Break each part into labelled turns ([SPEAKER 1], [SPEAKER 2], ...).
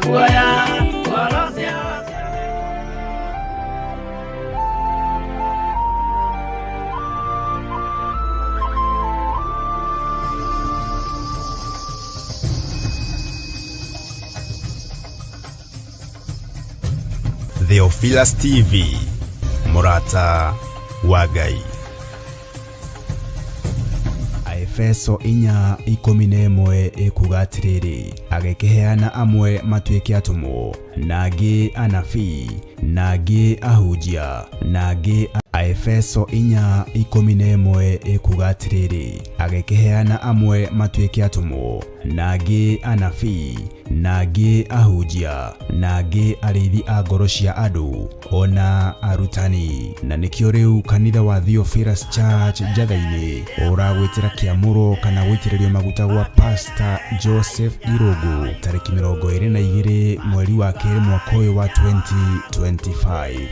[SPEAKER 1] Guoya ngoro ciao.
[SPEAKER 2] Theophilus TV, mũrata wa Ngai. Aefeso 4:11 ĩkuga atĩrĩrĩ, agĩkĩheana amwe matuĩke atũmwo, na angĩ anabii, na angĩ ahunjia, na angĩ. Aefeso 4:11 ĩkuga atĩrĩrĩ, agĩkĩheana amwe matuĩke atũmwo, na angĩ anabii, na angĩ ahunjia, na angĩ arĩithi a ngoro cia andũ, ona arutani. Na nĩkĩo rĩu kanitha wa Theophilus Church Njatha-inĩ ũragwĩtĩra kĩamũro kana gũitĩrĩrio maguta gwa Pastor Joseph Irũngũ tarĩki 22 mweri wa kerĩ mwaka ũyũ wa 2025.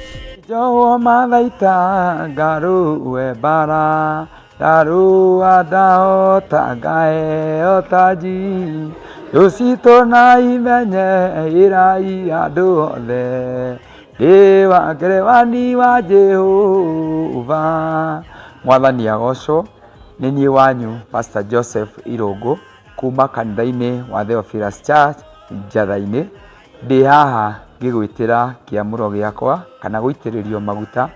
[SPEAKER 3] Njohwo mathaita ngarũe mbara, ndarũa ndahota ngaheo taji, thũ citũ na imenye ĩrai andũ othe, ndĩ wa ngerewani wa Jehova. Mwathani agocwo. Nĩ niĩ wanyu Pastor Joseph Irũngũ kuma kanitha-inĩ wa Theophilus Church Njatha-inĩ. Ndĩ haha ngĩgwĩtĩra kĩamũro gĩakwa kana gũitĩrĩrio maguta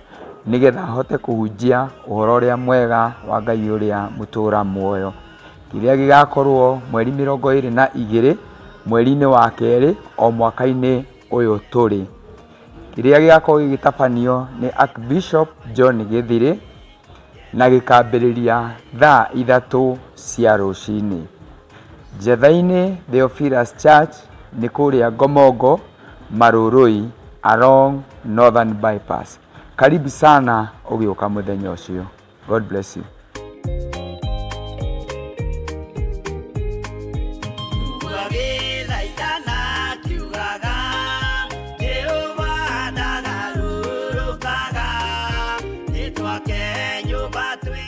[SPEAKER 3] nĩgetha hote kũhunjia ũhoro ũrĩa mwega wa Ngai ũrĩa mũtũra muoyo. Kĩrĩa gĩgakorwo mweri 22 mweri-inĩ wa kerĩ o mwaka-inĩ ũyũ tũrĩ. Kĩrĩa gĩgakorwo gĩgĩtabanio nĩ Archbishop John Gĩthirĩ na gĩkambĩrĩria thaa 3 cia rũcinĩ. Njatha-inĩ Theophilus Church nĩ kũrĩa Ngomongo Marurui along Northern Bypass. Karibu sana ũgĩũka mũthenya ũcio. God bless you.
[SPEAKER 1] Gĩthaitana kiugaga Jehova ndagarũrũkaga, nĩtwake nyũmba twĩ.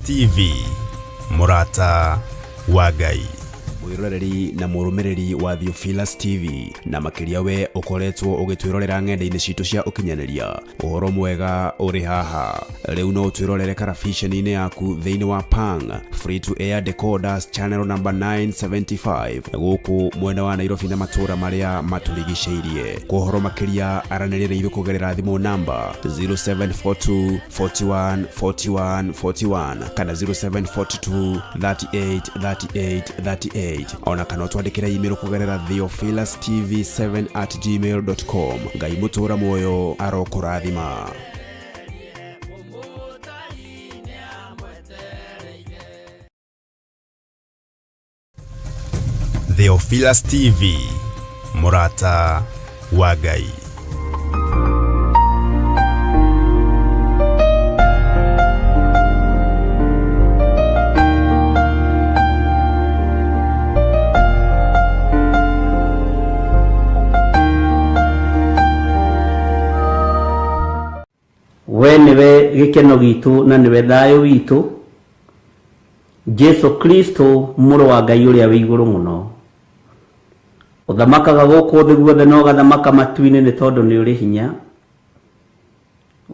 [SPEAKER 2] TV, mũrata wa Ngai.
[SPEAKER 4] Mwĩroreri na mũrũmĩrĩri wa Theophilus TV, na makĩria we ũkoretwo ũgĩtwĩrorera ng'enda-inĩ citũ cia ũkinyanĩria, ũhoro mwega ũrĩ haha. Rĩu no ũtwĩrorere karabiceni-inĩ yaku thĩinĩ wa Pang Free to Air Decoders channel number 975 gũkũ mwena wa Nairobi na matũũra marĩa matũrigicĩirie. Kwa ũhoro makĩria aranĩria na ithuĩ kũgerera thimũ namba 0742 41 41 41 kana 0742 38 38 38, ona kana ũtwandĩkĩre email kũgerera theophilustv7@gmail.com. Ngai mũtũra muoyo arokũrathima.
[SPEAKER 2] Theophilus TV, mũrata wa Ngai.
[SPEAKER 5] We nĩwe gĩkeno gitũ na nĩwe thayũ witũ, Jesu Kristo mũrũ wa Ngai ũrĩa wĩ igũrũ mũno, ũthamakaga gũkũ thĩ guothe na ũgathamaka matu-inĩ nĩ tondũ nĩ ũrĩ hinya.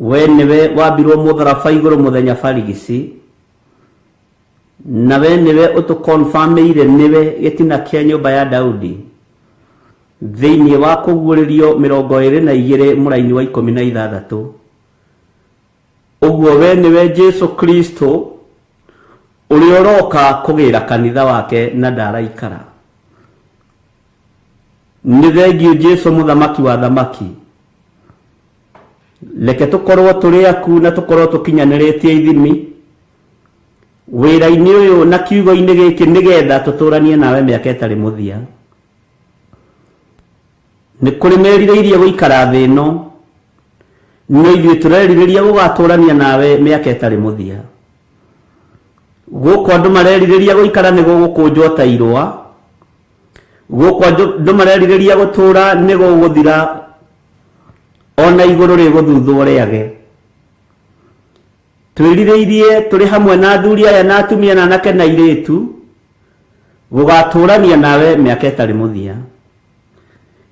[SPEAKER 5] We nĩwe wambirwo mũtharaba igũrũ mũthenya barigici, na we nĩwe ũtũkonfamĩire nĩwe gĩtina kĩa nyũmba ya Daudi thĩinĩ wa kũguũrĩrio 22 mũraini wa 16. Ũguo we nĩwe Jesu Kristo ũrĩa ũroka kũgĩra kanitha wake na ndaraikara. Nĩ thengiũ Jesu mũthamaki wa thamaki. Reke tũkorwo tũrĩ aku na tũkorwo tũkinyanĩrĩtie ithimi wĩra-inĩ ũyũ na kiugo-inĩ gĩkĩ, nĩgetha tũtũranie nawe mĩaka ĩtarĩ mũthia. Nĩ kũrĩ merirĩirie gũikara thĩ ĩno, no ithuĩ tũrerirĩria gũgatũrania nawe mĩaka ĩtarĩ mũthia. Gũkũ andũ marerirĩria gũikara nĩ gũgũkũnjwo ta irũa, gũkũ andũ marerirĩria gũtũra nĩ gũgũthira, ona igũrũ rĩgũthuthwo rĩage. Twĩrirĩirie tũrĩ hamwe na athuri aya na atumia na anake na airĩtu gũgatũrania nawe mĩaka ĩtarĩ mũthia,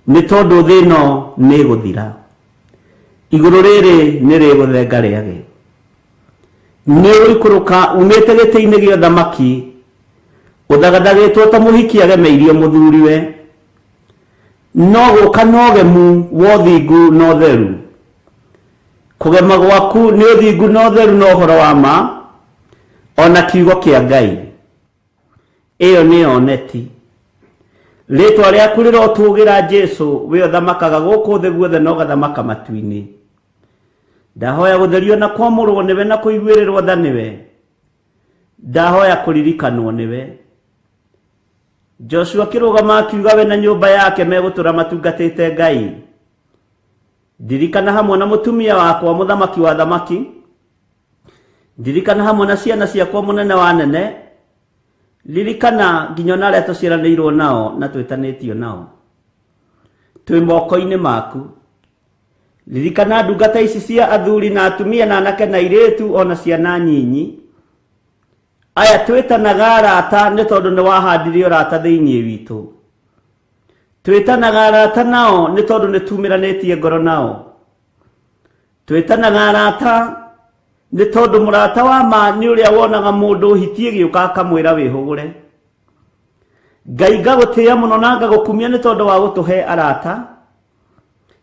[SPEAKER 5] nĩ tondũ thĩ ĩno nĩ ĩgũthira, igũrũ rĩrĩ nĩ rĩgũthenga rĩage. Nĩ ũgũikũrũka umĩte gĩtĩ-inĩ gĩa ũthamaki ũthagathagĩtwo ta mũhiki agemeirio mũthuriwe, no gũka na ũgemu wa ũthingu na ũtheru. Kũgema gwaku nĩ ũthingu na ũtheru na ũhoro wa ma, ona kiugo kĩa Ngai. Ĩyo nĩyo neti. Rĩtwa rĩaku rĩrotũgĩra Jesu, we ũthamakaga gũkũ thĩ guothe na ũgathamaka matu-inĩ. Ndahoya gũtherio na kwamũrwo nĩwe na kũiguĩrĩrwo tha nĩwe. Ndahoya kũririkanwo nĩwe. Joshua akĩrũgama akiuga we na nyũmba yake megũtũra matungatĩte Ngai. Ndirikana hamwe na mũtumia wakwa mũthamaki wa thamaki. Ndirikana hamwe na ciana ciakwa mũnene wa nene. Ririkana nginya ona arĩa tũciaranĩirwo nao na twĩtanĩtio nao. Twĩ moko-inĩ maku. Ririkana ndungata ici cia athuri na atumia na anake na airĩtu ona ciana nyinyi. Aya twĩtanaga arata nĩ tondũ nĩ wahandire ũrata thĩinĩ witũ. Twĩtanaga arata nao nĩ tondũ nĩ tumĩranĩtie ngoro nao. Twĩtanaga arata nĩ tondũ mũrata wa ma nĩ ũrĩa wonaga mũndũ hiti ĩgĩũka akamwĩra wĩhũgũre. Ngai ngagũtĩĩa mũno na ngagũkumia nĩ tondũ wa gũtũhe arata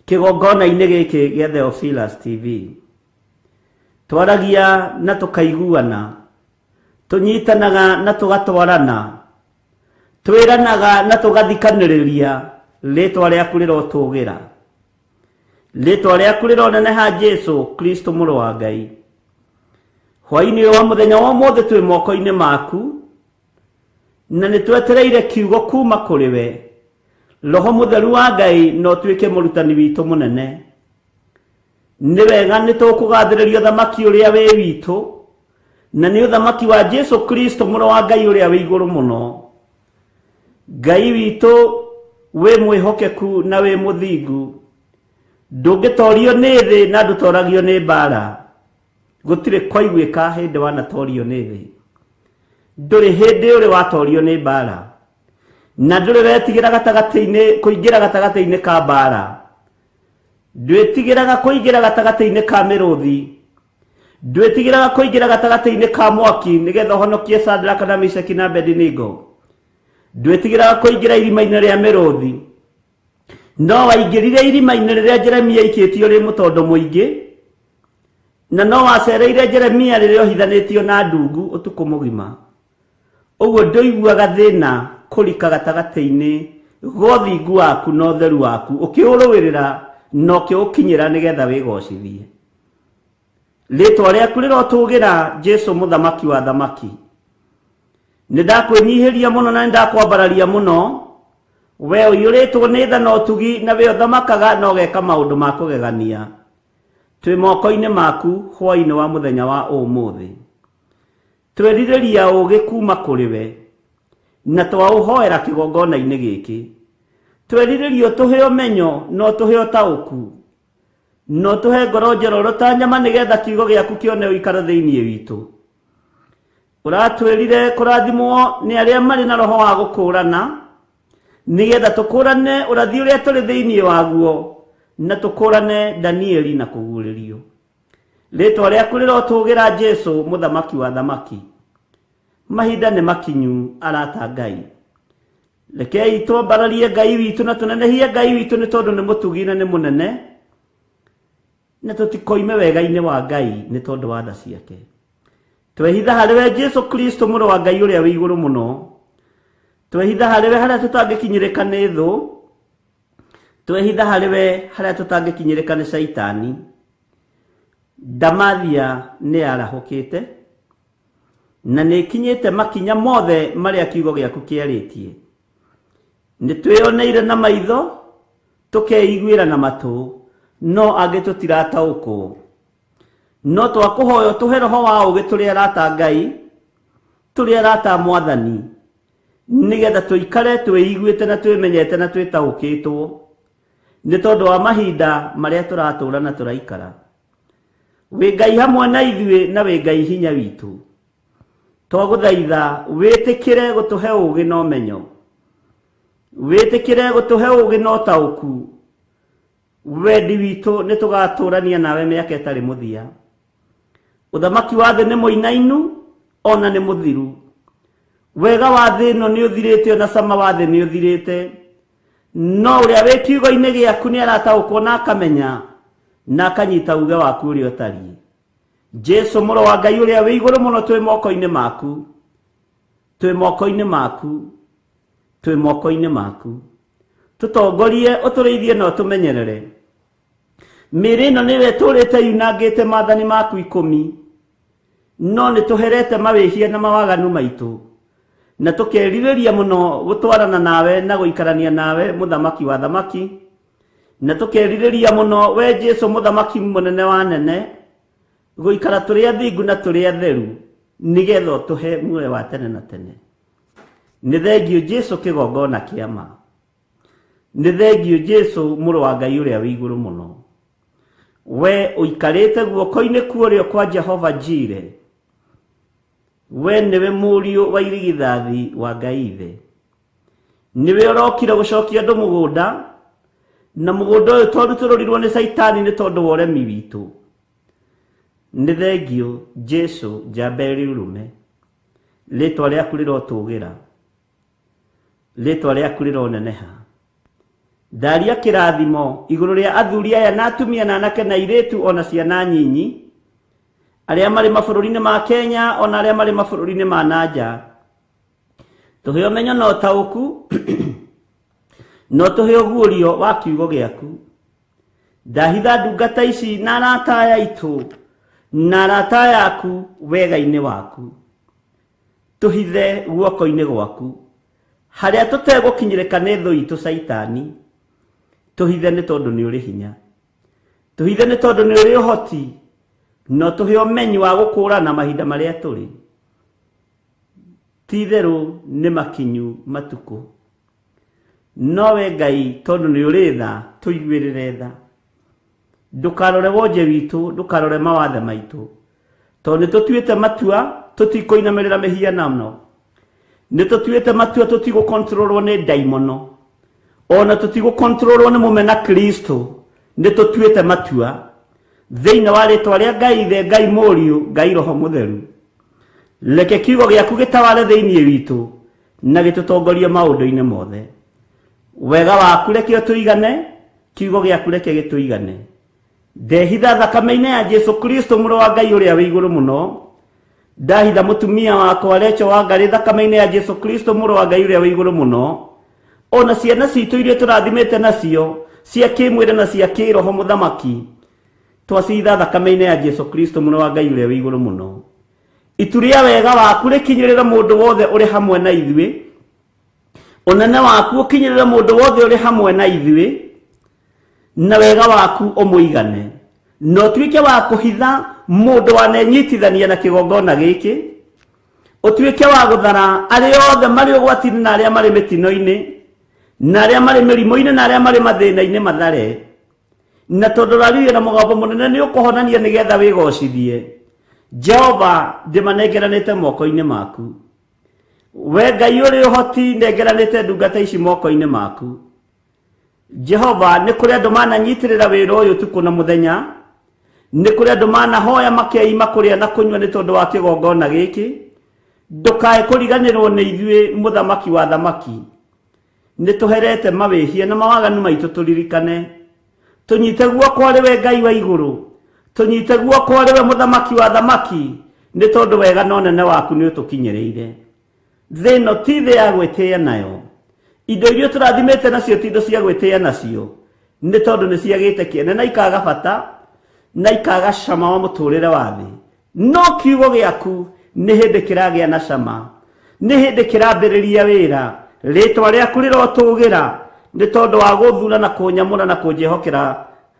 [SPEAKER 5] kĩgongona-inĩ gĩkĩ gĩa Theophilus TV. Twaragia na tũkaiguana, tũnyitanaga na tũgatwarana, twĩranaga na tũgathikanĩrĩria. Rĩtwa rĩaku rĩrotũgĩra, rĩtwa rĩaku rĩroneneha Jesu Kristo mũrũ wa Ngai. Hwaĩ-inĩ ũyũ wa mũthenya wa ũmũthĩ twĩ moko-inĩ maku, na nĩ twetereire kiugo kuma kũrĩ we. Roho mũtheru wa Ngai no ũtuĩke mũrutani witũ mũnene. Nĩ wega nĩ tũkũgathĩrĩria ũthamaki ũrĩa wĩ witũ, na nĩ ũthamaki wa Jesu Kristo mũrũ wa Ngai ũrĩa wĩ igũrũ mũno. Ngai witũ wĩ mwĩhokeku na wĩ mũthingu, ndũngĩtorio nĩ thĩ na ndũtoragio nĩ mbara. Gũtirĩ kwaiguĩka hĩndĩ wanatorio nĩ thĩ, ndũrĩ hĩndĩ ũrĩ watorio nĩ mbara, na ndũrĩ wetigĩra gatagatĩ-inĩ kũingĩra gatagatĩ-inĩ ka mbara. Ndwĩtigĩraga kũingĩra gatagatĩ-inĩ ka mĩrũthi, ndwĩtigĩraga kũingĩra gatagatĩ-inĩ ka mwaki nĩgetha ũhonokie Sadraka na Meshaki na Abednego. Ndwĩtigĩraga kũingĩra irima-inĩ rĩa mĩrũthi, no waingĩrire irima-inĩ rĩrĩa Jeremia aikĩtio rĩ mũtondo mũingĩ, na no wacereire Jeremia rĩrĩa ohithanĩtio na ndungu ũtukũ mũgima. Ũguo ndũiguaga thĩna kũrika gatagatĩ-inĩ ga ũthingu waku na ũtheru waku, ũkĩũrũĩrĩra na ũkĩũkinyĩra nĩgetha wĩgocithie. Rĩtwa rĩaku rĩrotũgĩra Jesu mũthamaki wa thamaki. Nĩ ndakwĩnyihĩria mũno na nĩ ndakwambararia mũno, we ũiyũrĩtwo nĩ tha na ũtugi, na we ũthamakaga na ũgeka maũndũ ma kũgegania. Twĩ moko-inĩ maku hwaĩ-inĩ wa mũthenya wa ũmũthĩ. Twerirĩria ũũgĩ kuma kũrĩ we, na twaũhoera kĩgongona-inĩ gĩkĩ. Twerirĩria ũtũhe ũmenyo na ũtũhe ũtaũku, na ũtũhe ngoro njororo ta nyama nĩgetha kiugo gĩaku kĩone ũikaro thĩinĩ witũ. Ũratwĩrire kũrathimwo nĩ arĩa marĩ na roho wa gũkũrana, nĩgetha tũkũrane ũrathi ũrĩa tũrĩ thĩinĩ waguo, na tũkũrane Danieli na kũguũrĩrio. Rĩtwa rĩaku rĩrotũgĩra Jesu mũthamaki wa thamaki. Mahinda nĩ makinyu arata Ngai. Rekei twambararie Ngai witũ na tũnenehie Ngai witũ nĩ tondũ nĩ mũtugi na nĩ mũnene, na tũtikoime wega-inĩ wa Ngai nĩ tondũ wa tha ciake. Twehitha harĩ we Jesu Kristo mũrũ wa Ngai ũrĩa wĩ igũrũ mũno. Twehitha harĩ we harĩa tũtangĩkinyĩrĩka nĩ thũ. Twehitha harĩ we harĩa tũtangĩkinyĩrĩka nĩ Shaitani. Ndamathia nĩ yarahũkĩte na nĩ ĩkinyĩte makinya mothe marĩa kiugo gĩaku kĩarĩtie. Nĩ twĩyoneire na maitho, tũkeiguĩra na matũ, no angĩ tũtirataũkwo. No twakũhoya ũtũhe roho wa ũũgĩ tũrĩ arata a Ngai, tũrĩ arata a Mwathani, nĩgetha tũikare twĩiguĩte na twĩmenyete na twĩtaũkĩtwo nĩ tondũ wa mahinda marĩa tũratũra na tũraikara. Wĩ Ngai hamwe na ithuĩ na wĩ Ngai hinya witũ. Twagũthaitha wĩtĩkĩre gũtũhe ũũgĩ na ũmenyo, wĩtĩkĩre gũtũhe ũũgĩ na ũtaũku. Wendi witũ nĩ tũgatũrania nawe mĩaka ĩtarĩ mũthia. Ũthamaki wa thĩ nĩ mũinainu ona nĩ mũthiru. Wega wa thĩ ĩno nĩ ũthirĩte ona cama wa thĩ nĩ ũthirĩte. No ũrĩa wĩ kiugo-inĩ gĩaku nĩ arataũkwo na akamenya na akanyita uge waku ũrĩa ũtariĩ. Jesu mũrũ wa Ngai ũrĩa wĩ igũrũ mũno, twĩ moko-inĩ maku, twĩ moko-inĩ maku, twĩ moko-inĩ maku. Tũtongorie, ũtũrĩithie na ũtũmenyerere. Mĩĩrĩ ĩno nĩyo ĩtũrĩte yunangĩte maathani maku 10, no nĩ tũherete mawĩhia na mawaganu maitũ, na tũkerirĩria mũno gũtwarana nawe na gũikarania nawe, mũthamaki wa thamaki, na tũkerirĩria mũno we Jesu mũthamaki mũnene wa nene, gũikara tũrĩ athingu na tũrĩ atheru, nĩgetha ũtũhe muoyo wa tene na tene. Nĩ thengiũ Jesu kĩgongona kĩa ma. Nĩ thengiũ Jesu mũrũ wa Ngai ũrĩa wĩ igũrũ mũno. We ũikarĩte guoko-inĩ kuũrĩo kwa Jehova Jire. We nĩwe mũriũ wa irigithathi wa Ngai Ithe. Nĩwe ũrokire gũcokia andũ mũgũnda, na mũgũnda ũyũ twarutũrũrirwo nĩ Caitani nĩ tondũ wa ũremi witũ. Nĩ thengiũ Jesu njamba ĩrĩ ũrũme. Rĩtwa rĩaku rĩrotũgĩra, rĩtwa rĩaku rĩroneneha. Ndaria kĩrathimo igũrũ rĩa athuri aya na atumia na anake na airĩtu ona ciana nyinyi, arĩa marĩ mabũrũri-inĩ ma Kenya ona arĩa marĩ mabũrũri-inĩ ma na nja. Tũhe ũmenyo na ũtaũku na ũtũhe ũguũrio wa kiugo gĩaku. Ndahitha ndungata ici na arata aya aitũ na arata aya aku wega-inĩ waku. Tũhithe guoko-inĩ gwaku harĩa tũtegũkinyĩrĩka nĩ thũ itũ Caitani. Tũhithe nĩ tondũ nĩ ũrĩ hinya, tũhithe nĩ tondũ nĩ ũrĩ ũhoti, na ũtũhe ũmenyi wa gũkũũrana mahinda marĩa tũrĩ. Ti itherũ nĩ makinyu matukũ, no we Ngai tondũ nĩ ũrĩ tha, tũiguĩrĩre tha. Ndũkarore wonje witũ, ndũkarore mawathe maitũ, tondũ nĩ tũtuĩte matua tũtikũinamĩrĩra mĩhianano. Nĩ tũtuĩte matua tũtigũkontrolwo nĩ ndaimono, ona tũtigũkontrolwo nĩ mũmena Kristo. Nĩ tũtuĩte matua thĩinĩ wa rĩtwa rĩa Ngai Ithe, Ngai Mũriũ, Ngai Roho Mũtheru. Reke kiugo gĩaku gĩtaware thĩinĩ witũ na gĩtũtongorie maũndũ-inĩ mothe. Wega waku reke ũtũigane, kiugo gĩaku reke gĩtũigane. Ndehitha thakame-inĩ ya Jesu Kristo mũrũ wa Ngai ũrĩa wĩ igũrũ mũno. Ndahitha mũtumia wakwa Recho wa Ngarĩ thakame-inĩ ya Jesu Kristo mũrũ wa Ngai ũrĩa wĩ igũrũ mũno. Ona ciana citũ iria tũrathimĩte nacio cia kĩmwĩrĩ na cia kĩroho mũthamaki, twacitha thakame-inĩ ya Jesu Kristo mũrũ wa Ngai ũrĩa wĩ igũrũ mũno. Itu rĩa wega waku rĩkinyĩrĩre mũndũ wothe ũrĩ hamwe na ithuĩ. Ũnene waku ũkinyĩrĩre mũndũ wothe ũrĩ hamwe na ithuĩ, na wega waku ũmũigane, na ũtuĩke wa kũhitha mũndũ wanenyitithania na kĩgongona gĩkĩ, ũtuĩke wa gũthara arĩa othe marĩ ũgwati-inĩ na arĩa marĩ mĩtino-inĩ na arĩa marĩ mĩrimũ-inĩ na arĩa marĩ mathĩna-inĩ mathare. Na tondũ ũraririe na mũgambo mũnene nĩ ũkũhonania nĩgetha wĩgocithie. Jehova, ndĩmanengeranĩte moko-inĩ maku. We Ngai ũrĩ ũhoti, nengeranĩte ndungata ici moko-inĩ maku. Jehova, nĩ kũrĩ andũ mananyitĩrĩra wĩra ũyũ ũtukũ na mũthenya, nĩ kũrĩ andũ manahoya makeima kũrĩa na kũnyua nĩ tondũ wa kĩgongona gĩkĩ. Ndũkae kũriganĩrwo nĩ ithuĩ, mũthamaki wa thamaki. Nĩ tũherete mawĩhia na mawaganu maitũ, tũririkane. Tũnyite guoko arĩ we Ngai wa igũrũ, tũnyite guoko arĩ we mũthamaki wa thamaki, nĩ tondũ wega na ũnene waku nĩ ũtũkinyĩrĩire. Thĩ ĩno ti thĩ ya gwĩtĩĩa nayo. Indo iria tũrathimĩte nacio ti indo cia gwĩtĩĩa nacio, nĩ tondũ nĩ ciagĩte kĩene na ikaga bata. Na ikaga cama wa mũtũrĩre wa thĩ. No kiugo gĩaku nĩ hĩndĩ kĩragĩa na cama, nĩ hĩndĩ kĩrambĩrĩria wĩra. Rĩtwa rĩaku rĩrotũgĩra nĩ tondũ wa gũthura na kũnyamũra na kũnjĩhokera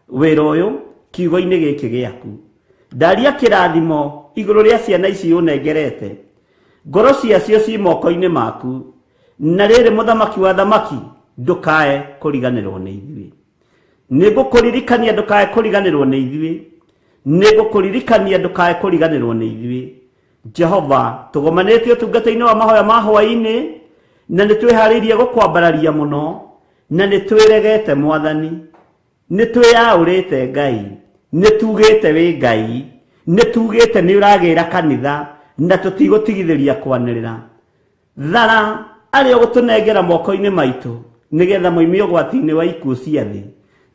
[SPEAKER 5] wĩra ũyũ kiugo-inĩ gĩkĩ gĩaku. Ndaria kĩrathimo igũrũ rĩa ciana ici ũnengerete, ngoro ciacio ci moko-inĩ maku. Na rĩrĩ mũthamaki wa thamaki, ndũkae kũriganĩrwo nĩ ithuĩ. Nĩngũkũririkania ndũkae kũriganĩrwo nĩ ithuĩ, nĩngũkũririkania ndũkae kũriganĩrwo nĩ ithuĩ. Jehova, tũgomanĩtie ũtungata-inĩ wa mahoya ma hwaĩ-inĩ, na nĩ twĩharĩirie gũkwambararia mũno, na nĩ twĩregete Mwathani, nĩ twĩyaũrĩte Ngai, nĩ tugĩte wĩ Ngai, nĩ tugĩte nĩ ũragĩra kanitha, na tũtigũtigithĩria kwanĩrĩra. Thara arĩa ũgũtũnengera moko-inĩ maitũ, nĩgetha moime ũgwati-inĩ wa ikuũ cia thĩ.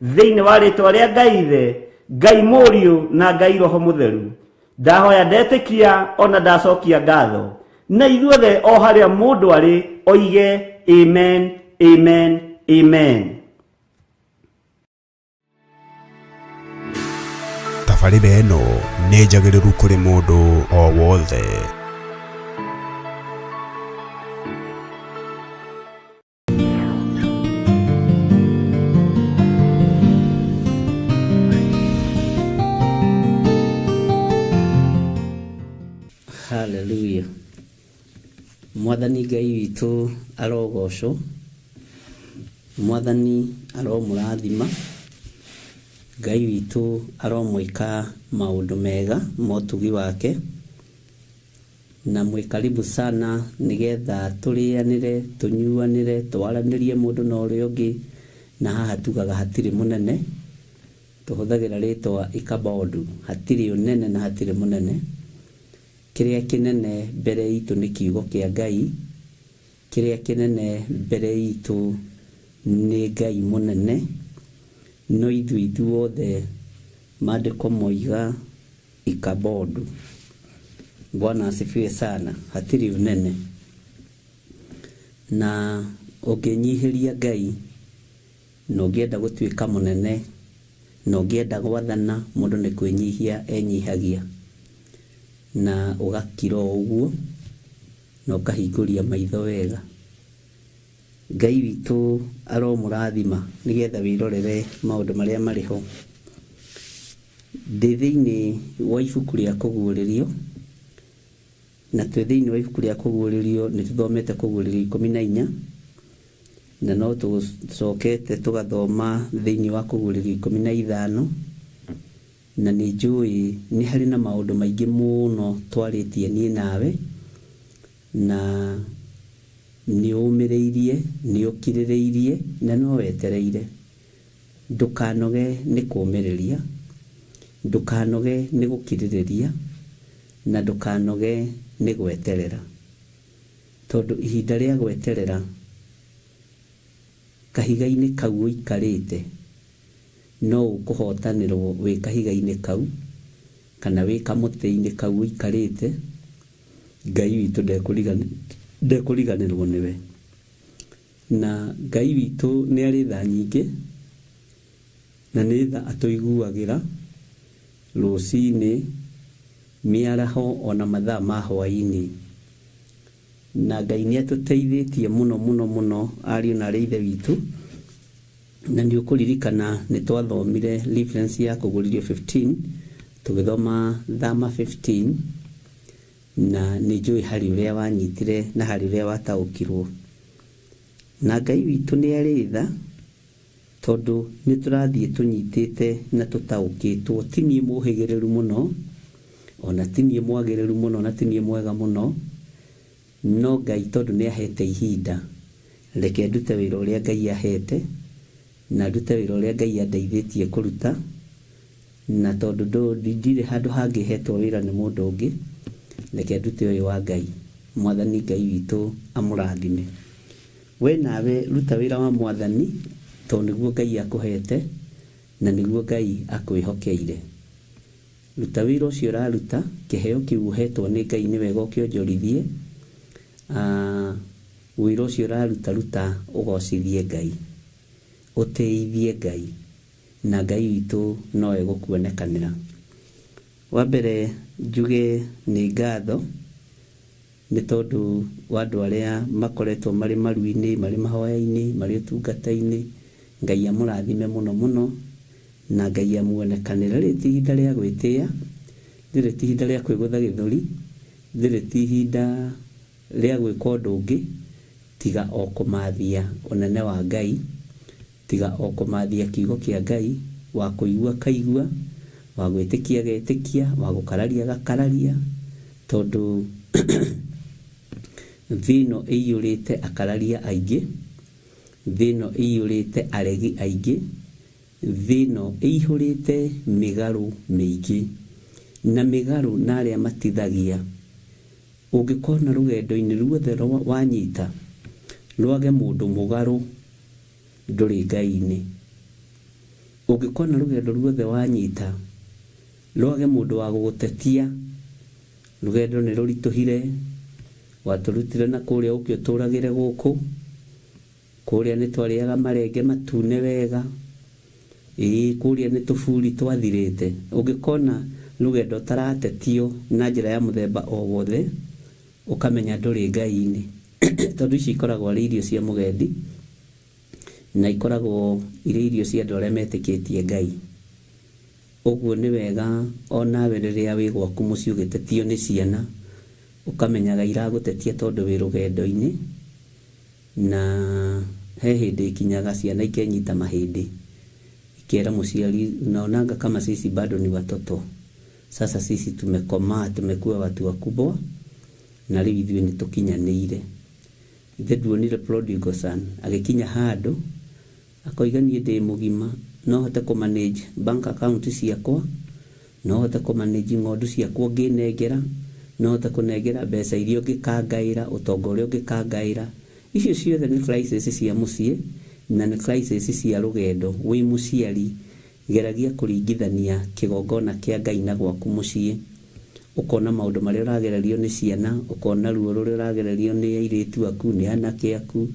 [SPEAKER 5] Thĩinĩ wa rĩtwa rĩa Ngai Ithe, Ngai Mũriũ na Ngai Roho Mũtheru, ndahoya ndetĩkia ona ndacokia ngatho. Na ithuothe o harĩa mũndũ arĩ oige amen, amen, amen.
[SPEAKER 4] Tabarĩra ĩno nĩ njagĩrĩru kũrĩ mũndũ o wothe.
[SPEAKER 6] Hallelujah. Mwathani Ngai witũ arogocwo, Mwathani aromũrathima, Ngai witũ aromwĩka maũndũ mega motugi wake, na mwĩ karibu sana nĩgetha tũrĩanĩre, tũnyuanĩre, twaranĩrie mũndũ na ũrĩa ũngĩ. Na haha tugaga hatirĩ mũnene, tũhũthagĩra rĩtwa Ikabodu, hatirĩ ũnene na hatirĩ mũnene. Kĩrĩa kĩnene mbere itũ nĩ kiugo kĩa Ngai, kĩrĩa kĩnene mbere itũ nĩ Ngai mũnene. No ithuĩ ithuothe maandĩko moiga Ikabodu. Bwana asifiwe sana. Hatirĩ ũnene. Na ũngĩnyihĩria Ngai, na ũngĩenda gũtuĩka mũnene, na ũngĩenda gwathana, mũndũ nĩ kwĩnyihia enyihagia. Na ũgakira o ũguo, na ũkahingũria maitho wega. Ngai witũ aromũrathima nĩgetha wĩrorere maũndũ marĩa marĩ ho. Ndĩ thĩinĩ wa ibuku rĩa Kũguũrĩrio, na twĩ thĩinĩ wa ibuku rĩa Kũguũrĩrio nĩ tũthomete Kũguũrĩrio 14, na no tũcokete tũgathoma thĩinĩ wa Kũguũrĩrio 15, na nĩ njũĩ nĩ harĩ na maũndũ maingĩ mũno twarĩtie niĩ nawe, na nĩ ũmĩrĩirie, nĩ ũkirĩrĩirie, na no wetereire. Ndũkanoge nĩ kũũmĩrĩria, ndũkanoge nĩ gũkirĩrĩria, na ndũkanoge nĩ gweterera. Tondũ ihinda rĩa gweterera, kahiga-inĩ kau ũikarĩte, no ũkũhotanĩrwo wĩ kahiga-inĩ kau, kana wĩ kamũtĩ-inĩ kau ũikarĩte, Ngai witũ ndekũriganĩrwo nĩwe. Na Ngai witũ nĩ arĩ tha nyingĩ, na nĩ tha atũiguagĩra rũcinĩ, mĩaraho ona mathaa ma hwaĩ-inĩ. Na Ngai nĩ atũteithĩtie mũno mũno mũno ariũ na arĩ ithe witũ. Na nĩ ũkũririkana nĩ twathomire reference ya Kũguũrĩrio 15, tũgĩthoma Thama 15, na nĩ njũĩ harĩ ũrĩa wanyitire na harĩ ũrĩa wataũkirwo. Na Ngai witũ nĩ arĩ tha, tondũ nĩ tũrathiĩ tũnyitĩte na tũtaũkĩtwo. Ti niĩ mũhĩgĩrĩru mũno, ona ti niĩ mwagĩrĩru mũno, na ti niĩ mwega mũno, no Ngai tondũ nĩ ahete ihinda, reke ndute wĩra ũrĩa Ngai ahete, na ndute wĩra ũrĩa Ngai andeithĩtie kũruta, na tondũ ndirĩ handũ hangĩ hetwo wĩra nĩ mũndũ ũngĩ, reke ndute ũyũ wa Ngai. Mwathani Ngai witũ amũrathime. We nawe ruta wĩra wa Mwathani, tondũ nĩguo Ngai akũhete, na nĩguo Ngai akwĩhokeire. Ruta wĩra ũcio ũraruta, kĩheo kĩu ũhetwo nĩ Ngai nĩ wega ũkĩonjorithie. Wĩra ũcio ũraruta, ruta ũgocithie Ngai, ũtĩithie Ngai, na Ngai witũ no egũkuonekanĩra. Wa mbere njuge nĩ ngatho nĩ tondũ wa andũ arĩa makoretwo marĩ maru-inĩ, marĩ mahoya-inĩ, marĩ ũtungata-inĩ. Ngai amũrathime mũno mũno na Ngai amuonekanĩre. Rĩrĩ ti ihinda rĩa gwĩtĩa, rĩrĩ ti ihinda rĩa kwĩgũtha gĩthũri, rĩrĩ ti ihinda rĩa gwĩka ũndũ ũngĩ tiga o kũmathia ũnene wa Ngai, tiga o kũmathia kiugo kĩa Ngai, wa kũigua akaigua, wa gwĩtĩkia agetĩkia, wa gũkararia agakararia, tondũ thĩ ĩno ĩiyũrĩte akararia aingĩ, thĩ ĩno ĩiyũrĩte aregi aingĩ, thĩ ĩno ĩihũrĩte mĩgarũ mĩingĩ, na mĩgarũ na arĩa matithagia. Ũngĩkona rũgendo-inĩ ruothe wanyita rwage mũndũ mũgarũ, ndũrĩ Ngai-inĩ. Ũngĩkona rũgendo ruothe wanyita rwage mũndũ wa gũgũtetia, rũgendo nĩ rũritũhire, watũrutire na kũrĩa ũke ũtũragĩre gũkũ, kũrĩa nĩ twarĩaga marenge matune wega, ĩĩ kũrĩa nĩ tũburi twathirĩte. Ũngĩkona rũgendo ũtaratetio na njĩra ya mũthemba o wothe, ũkamenya ndũrĩ Ngai-inĩ. Tondũ ici ikoragwo arĩ irio cia mũgendi, na ikoragwo irĩ irio cia andũ arĩa metĩkĩtie Ngai. Ũguo nĩ wega onawe rĩrĩa wĩ gwaku mũciĩ ũgĩtetio nĩ ciana, ũkamenyaga iragũtetia tondũ wĩ rũgendo-inĩ, na he hĩndĩ ikinyaga ciana ikenyita mahĩndĩ, ikera mũciari, unaonanga kama sisi bado ni watoto, sasa sisi tumekomaa, tumekuwa watu wakubwa, na rĩu ithuĩ nĩ tũkinyanĩire. Ithe nduonire prodigal son agĩkinya handũ akoiga niĩ ndĩ mũgima, no hote kũ manage bank account ciakwa, no hote kũ manage ng'ondu ciakwa ũngĩnengera, no hote kũnengera mbeca iria ũngĩkangaĩra, ũtonga ũrĩa ũngĩkangaĩra. Icio ciothe nĩ crisis cia mũciĩ na nĩ crisis cia rũgendo. Wĩ mũciari geragia kũringithania kĩgongona kĩa Ngai na gwaku mũciĩ, ũkona maũndũ marĩa ũragererio nĩ ciana, ũkona ruo rũrĩa ũragererio nĩ airĩtu aku, nĩ anake aku,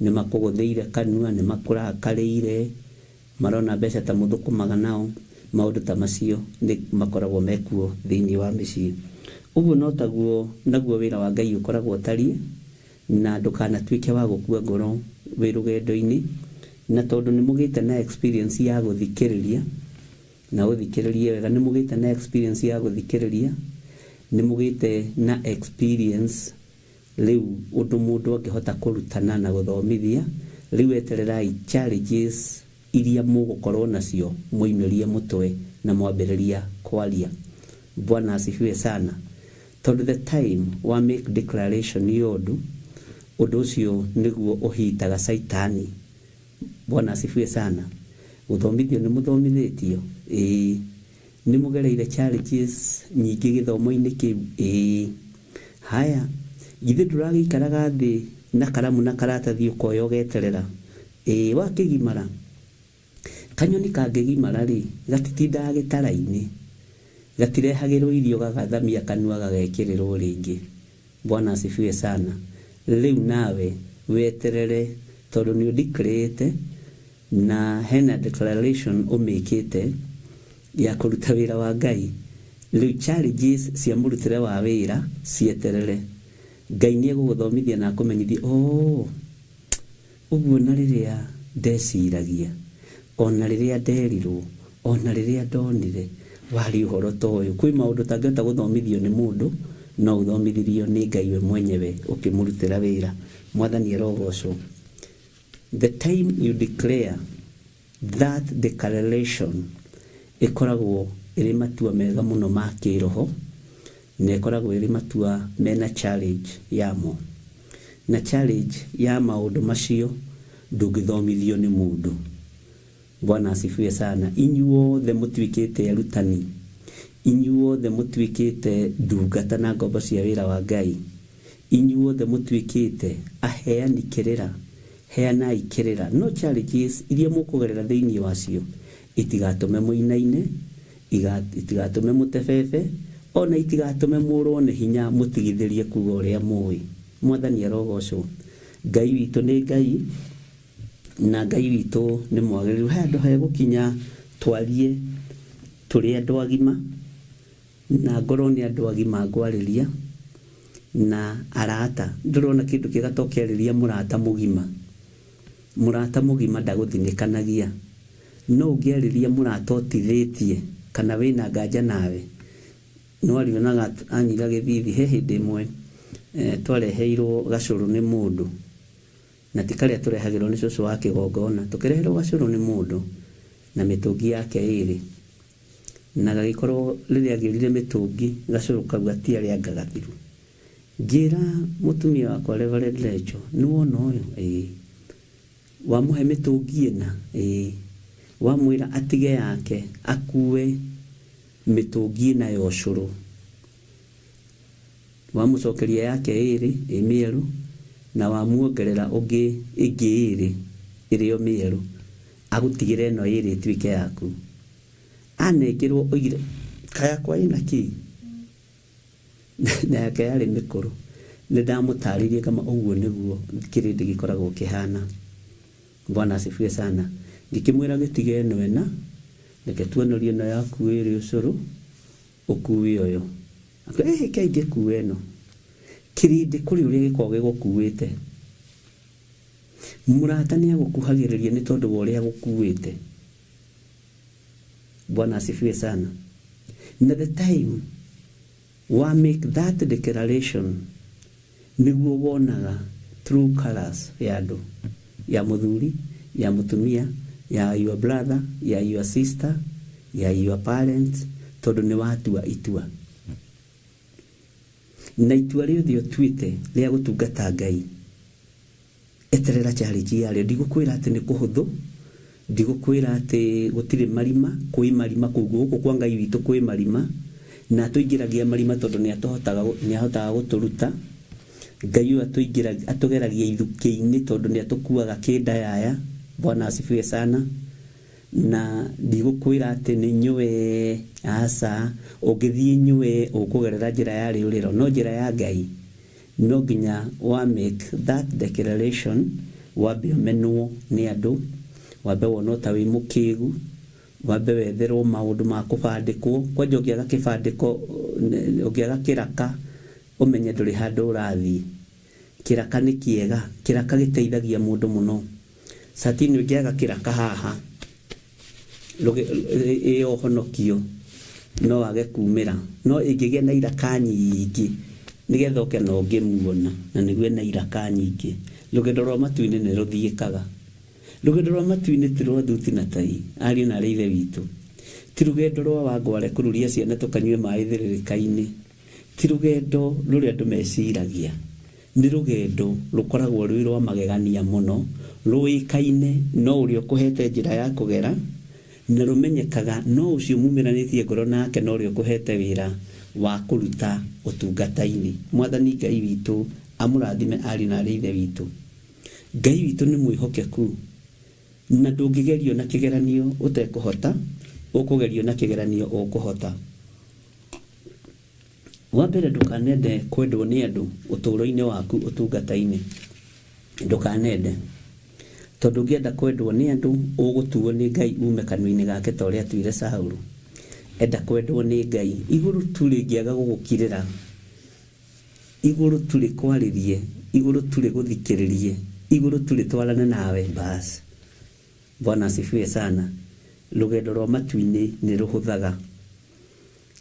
[SPEAKER 6] nĩ makũgũthĩire kanua, nĩ makũrakarĩire, marona mbeca ta mũthũkũmaga nao. Maũndũ ta macio nĩ makoragwo mekuo thĩinĩ wa mĩciĩ. Ũguo no taguo naguo wĩra wa Ngai ũkoragwo ũtariĩ, na ndũkanatuĩke wa gũkua ngoro wĩ rũgendo-inĩ, na tondũ nĩ mũgĩte na experience ya gũthikĩrĩria, na ũthikĩrĩrie wega, nĩ mũgĩte na experience ya gũthikĩrĩria, nĩ mũgĩte na experience rĩu ũndũ mũndũ angĩhota kũrutana na gũthomithia. Rĩu etererai challenges iria mũgũkorwo nacio mũimĩrie mũtwe na mwambĩrĩria kwaria. Bwana asifiwe sana. Tondũ the time wa make declaration ya ũndũ, ũndũ ũcio nĩguo ũhitaga Saitani. Bwana asifiwe sana. Gũthomithio nĩ mũthomithĩtio, ĩĩ. Nĩ mũgereire challenges nyingĩ gĩthomo-inĩ kĩu, ĩĩ. Haya, githĩ ndũragĩikaraga thĩ na karamu na karatathi ũkoya ũgeterera, ĩĩ. Wakĩgimara, kanyoni kangĩgimara rĩ, gatitindaga gĩtara-inĩ, gatirehagĩrwo irio gagathamia kanua gagekĩrĩrwo rĩngĩ. Bwana asifiwe sana. Rĩu nawe weterere, tondũ nĩ ũdeclarĩte na hena declaration ũmĩkĩte ya kũruta wĩra wa Ngai. Rĩu challenges cia mũrutĩre wa wĩra cieterere. Ngai nĩ egũgũthomithia na akũmenyithie, oh, ũguo na rĩrĩa ndeciragia, ona rĩrĩa nderirwo, ona rĩrĩa ndonire, warĩ ũhoro ta ũyũ. Kwĩ maũndũ ũtangĩhota gũthomithio nĩ mũndũ, no ũthomithirio nĩ Ngai we mwenyewe ũkĩmũrutĩra wĩra. Mwathani arogocwo. The time you declare that declaration ĩkoragwo ĩrĩ matua mega mũno ma kĩroho, na ĩkoragwo ĩrĩ matua mena challenge yamo. Na challenge ya maũndũ macio ndũngĩthomithio nĩ mũndũ. Bwana asifiwe sana. Inyuothe mũtuĩkĩte arutani, inyuothe mũtuĩkĩte ndungata na ngombo cia wĩra wa Ngai, inyuothe mũtuĩkĩte aheani kĩrĩra, heanai kĩrĩra. No challenges iria mũkũgerera thĩinĩ wacio itigatũme mũinaine, itigatũme mũtebebe, ona itigatũme mũrwo nĩ hinya mũtigithĩrie kuga ũrĩa mũĩ. Mwathani arogocwo. Ngai witũ nĩ Ngai, na Ngai witũ nĩ mwagĩrĩru. He handũ hegũkinya twarie tũrĩ andũ agima, Na ngorwo nĩ andũ agima ngwarĩria na arata. Ndũrona kĩndũ kĩega ta ũkĩarĩria mũrata mũgima. Mũrata mũgima ndagũthinĩkanagia. No ũngĩarĩria mũrata ũtithĩtie kana wĩna nganja nawe, no arionaga anyiga gĩthithi. He hĩndĩ ĩmwe twareheirwo gacũrũ nĩ mũndũ, na ti karĩa tũrehagĩrwo nĩ cũcũ wa kĩgongona, tũkĩreherwo gacũrũ nĩ mũndũ na mĩtũngi yake ĩrĩ, na gagĩkorwo rĩrĩa agĩrire mĩtũngi gacũrũ kau gatiarĩ anga gathiru. Ngĩra mũtumia wakwa Reverend Lecho, nĩ wona ũyũ? Ĩĩ. Wamũhe mĩtũngi ĩna? Ĩĩ. Wamwĩra atige yake akue mĩtũngi ĩna ya ũcũrũ, wamũcokeria yake ĩrĩ ĩ mĩerũ, na wamuongerera ũngĩ ĩngĩ ĩrĩ ĩrĩ o mĩerũ, agũtigĩre ĩno ĩrĩ ĩtuĩke yaku. Anengerwo oigire kayakwa ĩna kĩ na yake yarĩ mĩkũrũ. Nĩ ndamũtarĩirie kama ũguo nĩguo kĩrĩndĩ gĩkoragwo kĩhana. Bwana asifiwe sana. Ngĩkĩmwĩra gĩtige ĩno ĩna, reke tuonorie ĩno yaku ĩrĩ ũcũrũ, ũkue ũyũ. Akĩra ĩhĩ ingĩkua ĩno. Kĩrĩndĩ kũrĩ ũrĩa gĩkoragwo gĩgũkuĩte. Mũrata nĩ agũkuhagĩrĩria nĩ tondũ wa ũrĩa agũkuĩte. Bwana asifiwe sana. Na the time wa make that declaration nĩguo wonaga true colors ya andũ, ya mũthuri, ya mũtumia, ya your brother, ya your sister, ya your parent, tondũ nĩ watua itua. Na itua rĩothe ũtuĩte rĩa gũtungata Ngai, eterera challenge yarĩo. Ndigũkwĩra atĩ nĩ kũhũthũ, ndigũkwĩra atĩ gũtirĩ marima, kwĩ marima kũu gũkũ kwa Ngai witũ kwĩ marima, na atũingĩragia marima tondũ nĩ ahotaga gũtũruta. Ngai ũyũ atũgeragia ithukĩ-inĩ tondũ nĩ atũkuaga kĩndayaya. Bwana asifiwe sana. Na ndigũkwĩra atĩ nĩ nyũe, aca, ũngĩthiĩ nyũe ũkũgerera njĩra ya rĩũrĩro, no njĩra ya Ngai no nginya wa make that declaration, wambe ũmenwo nĩ andũ, wambe wonwo ta wĩ mũkĩgu, wambe wetherwo maũndũ ma kũbandĩkwo. Kwanja ũngĩaga kĩbandĩko, ũngĩaga kĩraka, ũmenye ndũrĩ handũ ũrathiĩ. Kĩraka nĩ kĩega, kĩraka gĩteithagia mũndũ mũno. Satini ũngĩaga kĩraka haha ĩyo ũhonokio no wage kumĩra, no ĩngĩgĩa na iraka nyingĩ nĩgetha ũke na ũngĩmuona, na nĩguo ena iraka nyingĩ. Rũgendo rwa matu-inĩ nĩ rũthiĩkaga. Rũgendo rwa matu-inĩ ti rwa thuti na tai, ariũ na arĩ ithe witũ. Ti rũgendo rwa wangware kũruria ciana tũkanyue maĩ thĩrĩrĩka-inĩ. Ti rũgendo rũrĩa andũ meciragia. Nĩ rũgendo rũkoragwo rwĩ rwa magegania mũno, rũĩkaine no ũrĩa ũkũhete njĩra ya kũgera, na rũmenyekaga no ũcio mumĩranĩtie ngoro nake no ũrĩa ũkũhete wĩra wa kũruta ũtungata-inĩ. Mwathani Ngai witũ amũrathime ariũ na arĩ ithe witũ. Ngai witũ nĩ mwĩhokeku, na ndũngĩgerio na kĩgeranio ũtekũhota, ũkũgerio na kĩgeranio ũkũhota. Wa mbere, ndũkanende kwendwo nĩ andũ ũtũũro-inĩ waku ũtungata-inĩ. Ndũkanende, tondũ ũngĩenda kwendwo nĩ andũ ũgũtuo nĩ Ngai ume kanua-inĩ gake ta ũrĩa atuire Saũlũ. Enda kwendwo nĩ Ngai, igũrũ tu rĩngĩaga gũgũkirĩra, igũrũ tu rĩkwarĩrie, igũrũ tu rĩgũthikĩrĩrie, igũrũ tu rĩtwarane nawe, bas. Bwana asifiwe sana. Rũgendo rwa matu-inĩ nĩ rũhũthaga.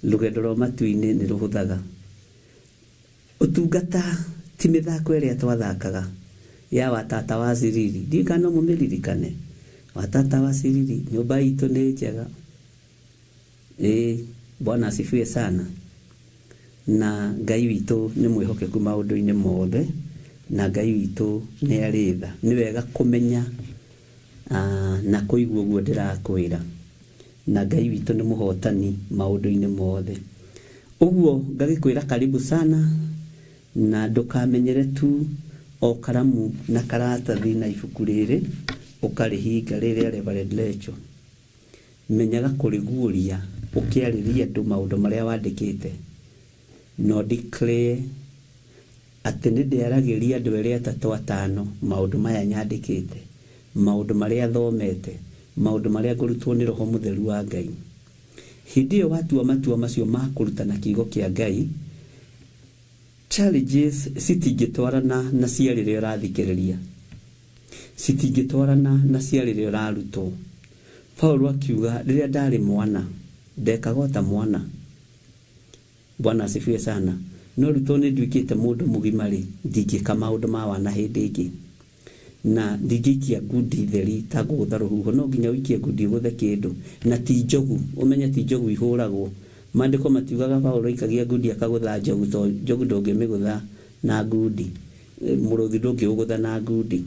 [SPEAKER 6] Rũgendo rwa matu-inĩ nĩ rũhũthaga. Ũtungata ti mĩthako ĩrĩa twathakaga ya watata wa Ciriri. Ndiũĩ kana no mũmĩririkane. Watata wa Ciriri, nyũmba itũ nĩ njega. Ĩĩ, Bwana asifiwe sana. Na Ngai witũ nĩ mwĩhokeku maũndũ-inĩ mothe, na Ngai witũ nĩ arĩ tha. Nĩ wega kũmenya na kũigua ũguo ndĩrakwĩra. Na Ngai witũ nĩ mũhotani maũndũ-inĩ mothe. Ũguo ngagĩkwĩra karibu sana, na ndũkamenyere tu o karamu na karatathi na ibuku rĩrĩ ũkarĩhinga rĩrĩa Reverend Lecho. Menyaga kũrĩguũria ũkĩarĩria andũ maũndũ marĩa wandĩkĩte. No declare atĩ nĩ ndĩaragĩria andũ erĩ atatũ atano maũndũ maya nyandĩkĩte, maũndũ marĩa thomete, maũndũ marĩa ngũrutwo nĩ Roho Mũtheru wa Ngai. Hĩndĩ ĩyo watua matua macio ma kũrutana kiugo kĩa Ngai, challenges citingĩtwarana na cia rĩrĩa ũrathikĩrĩria, citingĩtwarana na cia rĩrĩa ũrarutwo. Paulo akiuga rĩrĩa ndarĩ mwana ndekaga o ta mwana. Bwana asifiwe sana. No rĩu tondũ nĩ nduĩkĩte mũndũ mũgima rĩ, ndingĩka maũndũ ma wana hĩndĩ ĩngĩ, na ndingĩikia ngundi theri ta ngũgũtha rũhuho. No nginya ũikie ngundi ũgũthe kĩndũ, na ti njogu. Ũmenye ti njogu ihũragwo. Maandĩko matiugaga Paulo aikagia ngundi akagũtha njogu, to njogu ndũngĩmĩgũtha na ngundi, mũrũthi ndũngĩũgũtha na ngundi.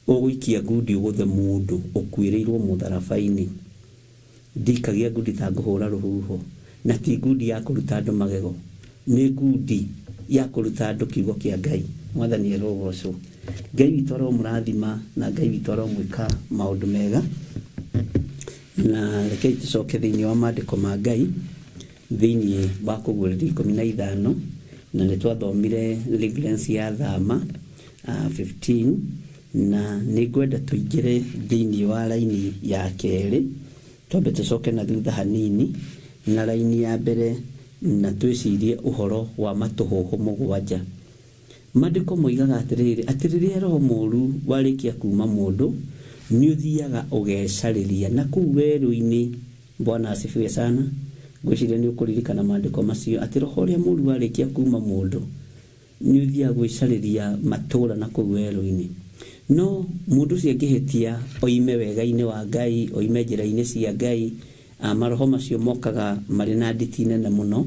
[SPEAKER 6] Ũgũikia ngundi ũgũthe mũndũ ũkuĩrĩirwo mũtharaba-inĩ. Ndikagia ngundi ta ngũhũra rũhuho, na ti ngundi ya kũruta andũ magego, nĩ ngundi ya kũruta andũ kiugo kĩa Ngai. Mwathani arogocwo. Ngai witũ aromũrathima na Ngai witũ aromwĩka maũndũ mega. Na rekei tũcoke thĩinĩ wa maandĩko ma Ngai, thĩinĩ wa kũguũrĩrio 15, na nĩ twathomire reference ya Thama 15, na nĩ ngwenda tũingĩre thĩinĩ wa raini ya kerĩ, twambe tũcoke na thutha hanini na raini ya mbere, na twĩcirie ũhoro wa matũhũhũ 7. Maandĩko moigaga atĩrĩrĩ, atĩ rĩrĩa roho mũũru warĩkia kuma mũndũ, nĩ ũthiaga ũgecarĩria na kũu werũ-inĩ. Bwana asifiwe sana. Ngwĩciria nĩ ũkũririkana maandĩko macio, atĩ roho ũrĩa mũũru warĩkia kuma mũndũ nĩ ũthiaga gwĩcarĩria matũũra na kũu werũ-inĩ. No mũndũ ũcio angĩhĩtia oime wega-inĩ wa Ngai, oime njĩra-inĩ cia Ngai, maroho macio mokaga marĩ na nditi nene mũno,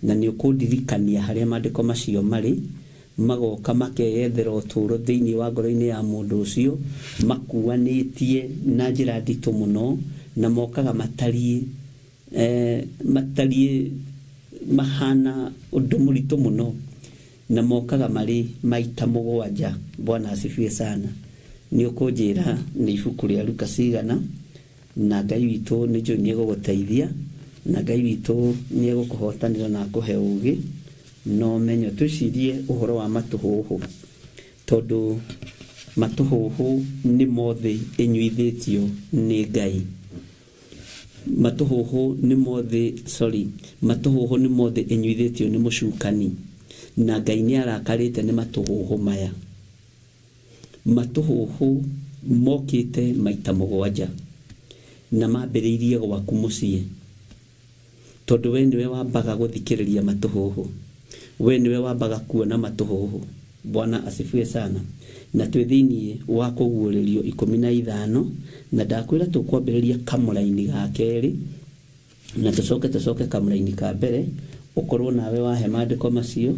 [SPEAKER 6] na nĩ ũkũndirikania harĩa maandĩko macio marĩ. Magoka makeyethera ũtũũro thĩinĩ wa ngoro-inĩ ya mũndũ ũcio, makuanĩtie na njĩra nditũ mũno, na mokaga matariĩ matariĩ mahana ũndũ mũritũ mũno, na mokaga marĩ maita 7. Bwana asifiwe sana. Nĩ ũkũnjĩra nĩ ibuku rĩa Luka cigana, na Ngai witũ nĩ njũĩ nĩ egũgũteithia, na Ngai witũ nĩ egũkũhotanĩra na akũhe ũũgĩ na ũmenyo. Twĩcirie ũhoro wa matũhũhũ, tondũ matũhũhũ nĩ mothe ĩnyuithĩtio nĩ Ngai. Matũhũhũ nĩ mothe, sorry, matũhũhũ nĩ mothe ĩnyuithĩtio nĩ mũcukani, na Ngai nĩ arakarĩte nĩ matũhũhũ maya. Matũhũhũ mokĩte maita 7 na mambĩrĩirie gwaku mũciĩ, tondũ we nĩwe wambaga gũthikĩrĩria matũhũhũ, we nĩwe wambaga kuona matũhũhũ. Bwana asifiwe sana. Na twĩ thĩinĩ wa kũguũrĩrio 15, na ndakwĩra tũkwambĩrĩria kamũraini ga kerĩ, na tũcoke kamũraini ka mbere, ũkorwo nawe wahe maandĩko macio,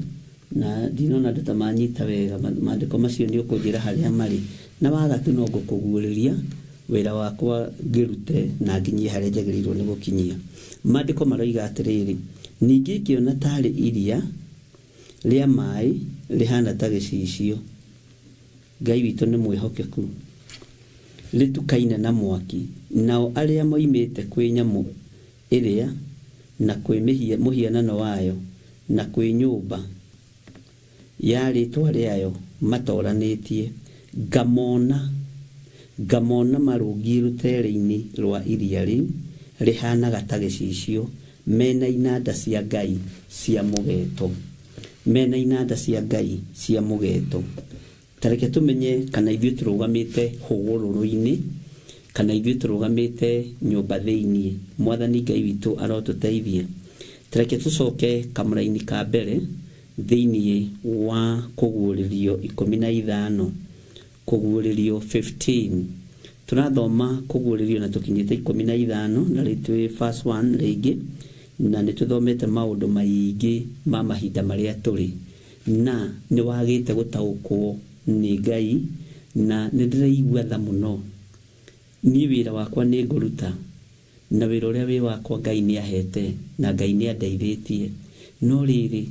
[SPEAKER 6] na ndinona andũ ta manyita wega maandĩko macio, nĩ ũkũnjĩra harĩa marĩ, na waga tu no ngũkũguũrĩria wĩra wakwa ngĩrute na nginyie harĩa njagĩrĩirwo nĩ gũkinyia. Maandĩko maroiga atĩrĩrĩ, ningĩ ngĩona tarĩ iria rĩa maĩ rĩhana ta gĩcicio. Ngai witũ nĩ mwĩhokeku, rĩtukaine na mwaki, nao arĩa moimĩte kwĩ nyamũ ĩrĩa na kwĩ mũhianano wayo na kwĩ nyũmba ya rĩtwa rĩayo matoranĩtie, ngamona marũngiĩ rũtere-inĩ rwa iria rĩu rĩhanaga ta gĩcicio, mena inanda cia Ngai cia mũgeeto, mena inanda cia Ngai cia mũgeeto. Ta reke tũmenye kana ithuĩ tũrũgamĩte hũgũrũrũ-inĩ, kana ithuĩ tũrũgamĩte nyũmba thĩinĩ. Mwathani Ngai witũ arotũteithie. Ta reke tũcoke kamũraini ka mbere thĩinĩ wa kũguũrĩrio 15, kũguũrĩrio 15. Tũrathoma kũguũrĩrio na tũkinyĩte 15, na rĩu twĩ verse 1 rĩngĩ, na nĩ tũthomete maũndũ maingĩ ma mahinda marĩa tũrĩ, na nĩ wagĩte gũtaũkwo nĩ Ngai, na nĩ ndĩraigua tha mũno. Niĩ wĩra wakwa nĩ ngũruta, na wĩra ũrĩa wĩ wakwa Ngai nĩ ahete, na Ngai nĩ andeithĩtie. No rĩrĩ,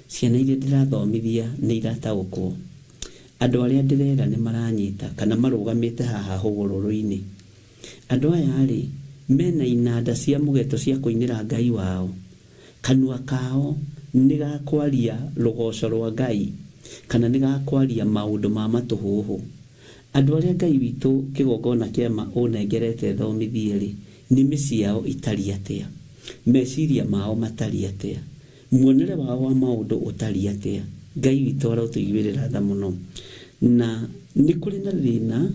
[SPEAKER 6] ciana iria ndĩrathomithia nĩ irataũkwo, andũ arĩa ndĩrera nĩ maranyita, kana marũgamĩte haha hũgũrũrũ-inĩ. Andũ aya rĩ, mena inanda cia mũgeeto cia kũinĩra Ngai wao, kanua kao nĩ gakwaria rũgoco rwa Ngai, kana nĩ gakwaria maũndũ ma matũhũhũ. Andũ arĩa Ngai witũ kĩgongona kĩama ũnengerete thomithie rĩ, nĩmĩ ciao itariĩ atĩa? Meciria mao matariĩ atĩa? Muonere wao wa maũndũ ũtariĩ atĩa? Ngai witũ arotũiguĩrĩra tha mũno. Na nĩ kũrĩ na thĩna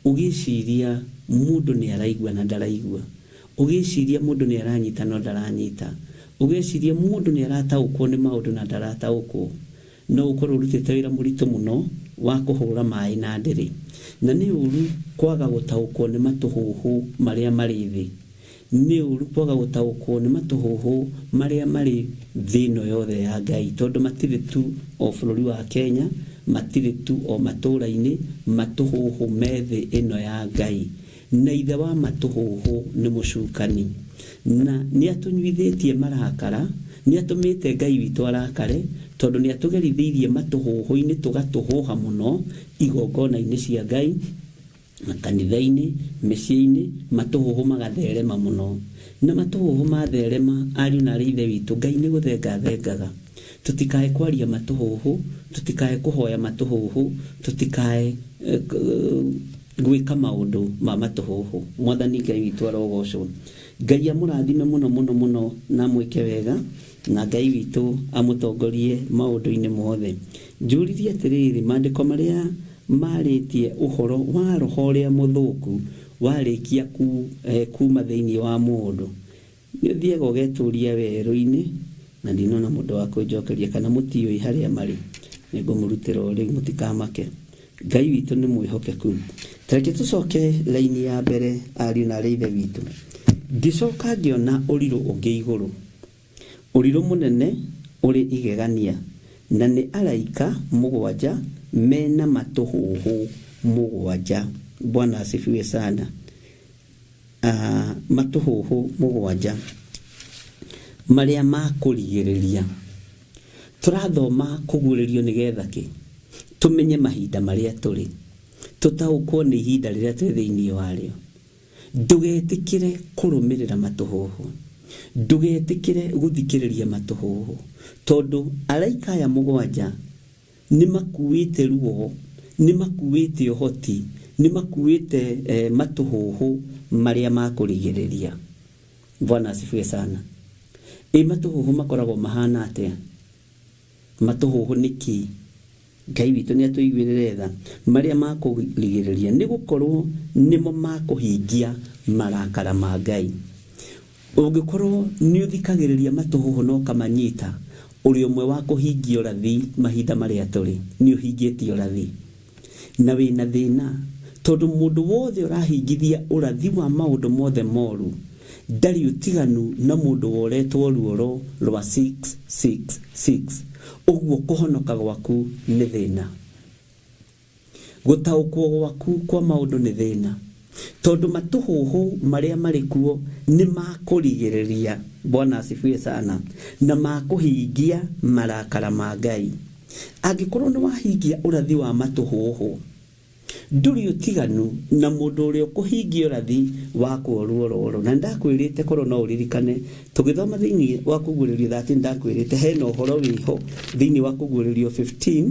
[SPEAKER 6] ũgĩciria mũndũ nĩ araigua na ndaraigua, ũgĩciria mũndũ nĩ aranyita no ndaranyita, ũgĩciria mũndũ nĩ arataũkwo nĩ maũndũ na ndarataũkwo. No ũkorwo ũrutĩte wĩra mũritũ mũno wa kũhũra maĩ na ndĩrĩ. Na nĩ ũru kwaga gũtaũkwo nĩ matũhũhũ marĩa marĩ thĩ. Nĩ ũru kwaga gũtaũkwo nĩ matũhũhũ marĩa marĩ thĩ ĩno yothe ya Ngai, tondũ matirĩ tu o bũrũri wa Kenya, matirĩ tu o matũũra-inĩ, matũhũhũ me thĩ ĩno ya Ngai. Na ithe wa matũhũhũ nĩ mũcukani. Na nĩ atũnyuithĩtie marakara, nĩ atũmĩte Ngai witũ arakare, tondũ nĩ atũgerithĩirie matũhũhũ-inĩ tũgatũhũha mũno igongona-inĩ cia Ngai, makanitha-inĩ, mĩciĩ-inĩ, matũhũhũ magatherema mũno. Na matũhũhũ matherema, ariũ na arĩ ithe witũ, Ngai nĩ gũthenga athengaga. Tũtikae kwaria matũhũhũ, tũtikae kũhoya matũhũhũ, tũtikae gwĩka maũndũ ma matũhũhũ. Mwathani Ngai witũ arogocwo. Ngai amũrathime mũno mũno mũno na amwĩke wega, na Ngai witũ amũtongorie maũndũ-inĩ mothe. Njũririe atĩrĩrĩ, maandĩko marĩa marĩtie ũhoro wa roho ũrĩa mũthũku warĩkia kuma thĩinĩ wa mũndũ, nĩ ũthiaga ũgetũria werũ-inĩ, na ndinona mũndũ wa kũnjokeria kana mũtiũĩ harĩa marĩ, nĩngũmũrutĩra o rĩu, mũtikamake. Ngai witũ nĩ mwĩhokeku. Tareke tũcoke raini ya mbere, ariũ na arĩ ithe witũ. Ngĩcoka ngĩona ũrirũ ũngĩ igũrũ, ũrirũ mũnene ũrĩ igegania, na nĩ araika mũgwanja mena matũhũhũ mũgwanja. Bwana asifiwe sana. Matũhũhũ mũgwanja marĩa ma kũrigĩrĩria. Tũrathoma kũguũrĩrio nĩgetha kĩ? Tũmenye mahinda marĩa tũrĩ, tũtaũkwo nĩ ihinda rĩrĩa twĩ thĩinĩ warĩo. Ndũgetĩkĩre kũrũmĩrĩra matũhũhũ, ndũgetĩkĩre gũthikĩrĩria matũhũhũ, tondũ araika aya mũgwanja nĩ makuĩte ruo, nĩ makuĩte ũhoti, nĩ makuĩte matũhũhũ marĩa ma kũrigĩrĩria. Bwana asifiwe sana. Ĩ matũhũhũ makoragwo mahana atĩa? Matũhũhũ nĩ kĩ? Ngai witũ nĩ atũiguĩrĩre tha. Marĩa ma kũrigĩrĩria nĩ gũkorwo nĩmo ma kũhingia marakara ma Ngai. Ũngĩkorwo nĩ ũthikagĩrĩria matũhũhũ na ũkamanyita, ũrĩ ũmwe wa kũhingia ũrathi mahinda marĩa tũrĩ, nĩ ũhingĩtie ũrathi. Na wĩna thĩna, tondũ mũndũ wothe ũrahingithia ũrathi wa maũndũ mothe moru ndarĩ ũtiganu na mũndũ woretwo ruoro rwa 666. Ũguo kũhonoka gwaku nĩ thĩna, gũtaũkwo gwaku kwa maũndũ nĩ thĩna, tondũ matũhũhũ marĩa marĩ kuo nĩ ma kũrigĩrĩria. Bwana asifiwe sana. Na ma kũhingia marakara ma Ngai. Angĩkorwo nĩ wahingia ũrathi wa matũhũhũ, ndũrĩ ũtiganu na mũndũ ũrĩa ũkũhingia ũrathi wa kuorwo roro. Na ndakwĩrĩte korwo no ũririkane tũgĩthoma thĩinĩ wa kũguũrĩrio 13, ndakwĩrĩte hena ũhoro wĩho thĩinĩ wa kũguũrĩrio 15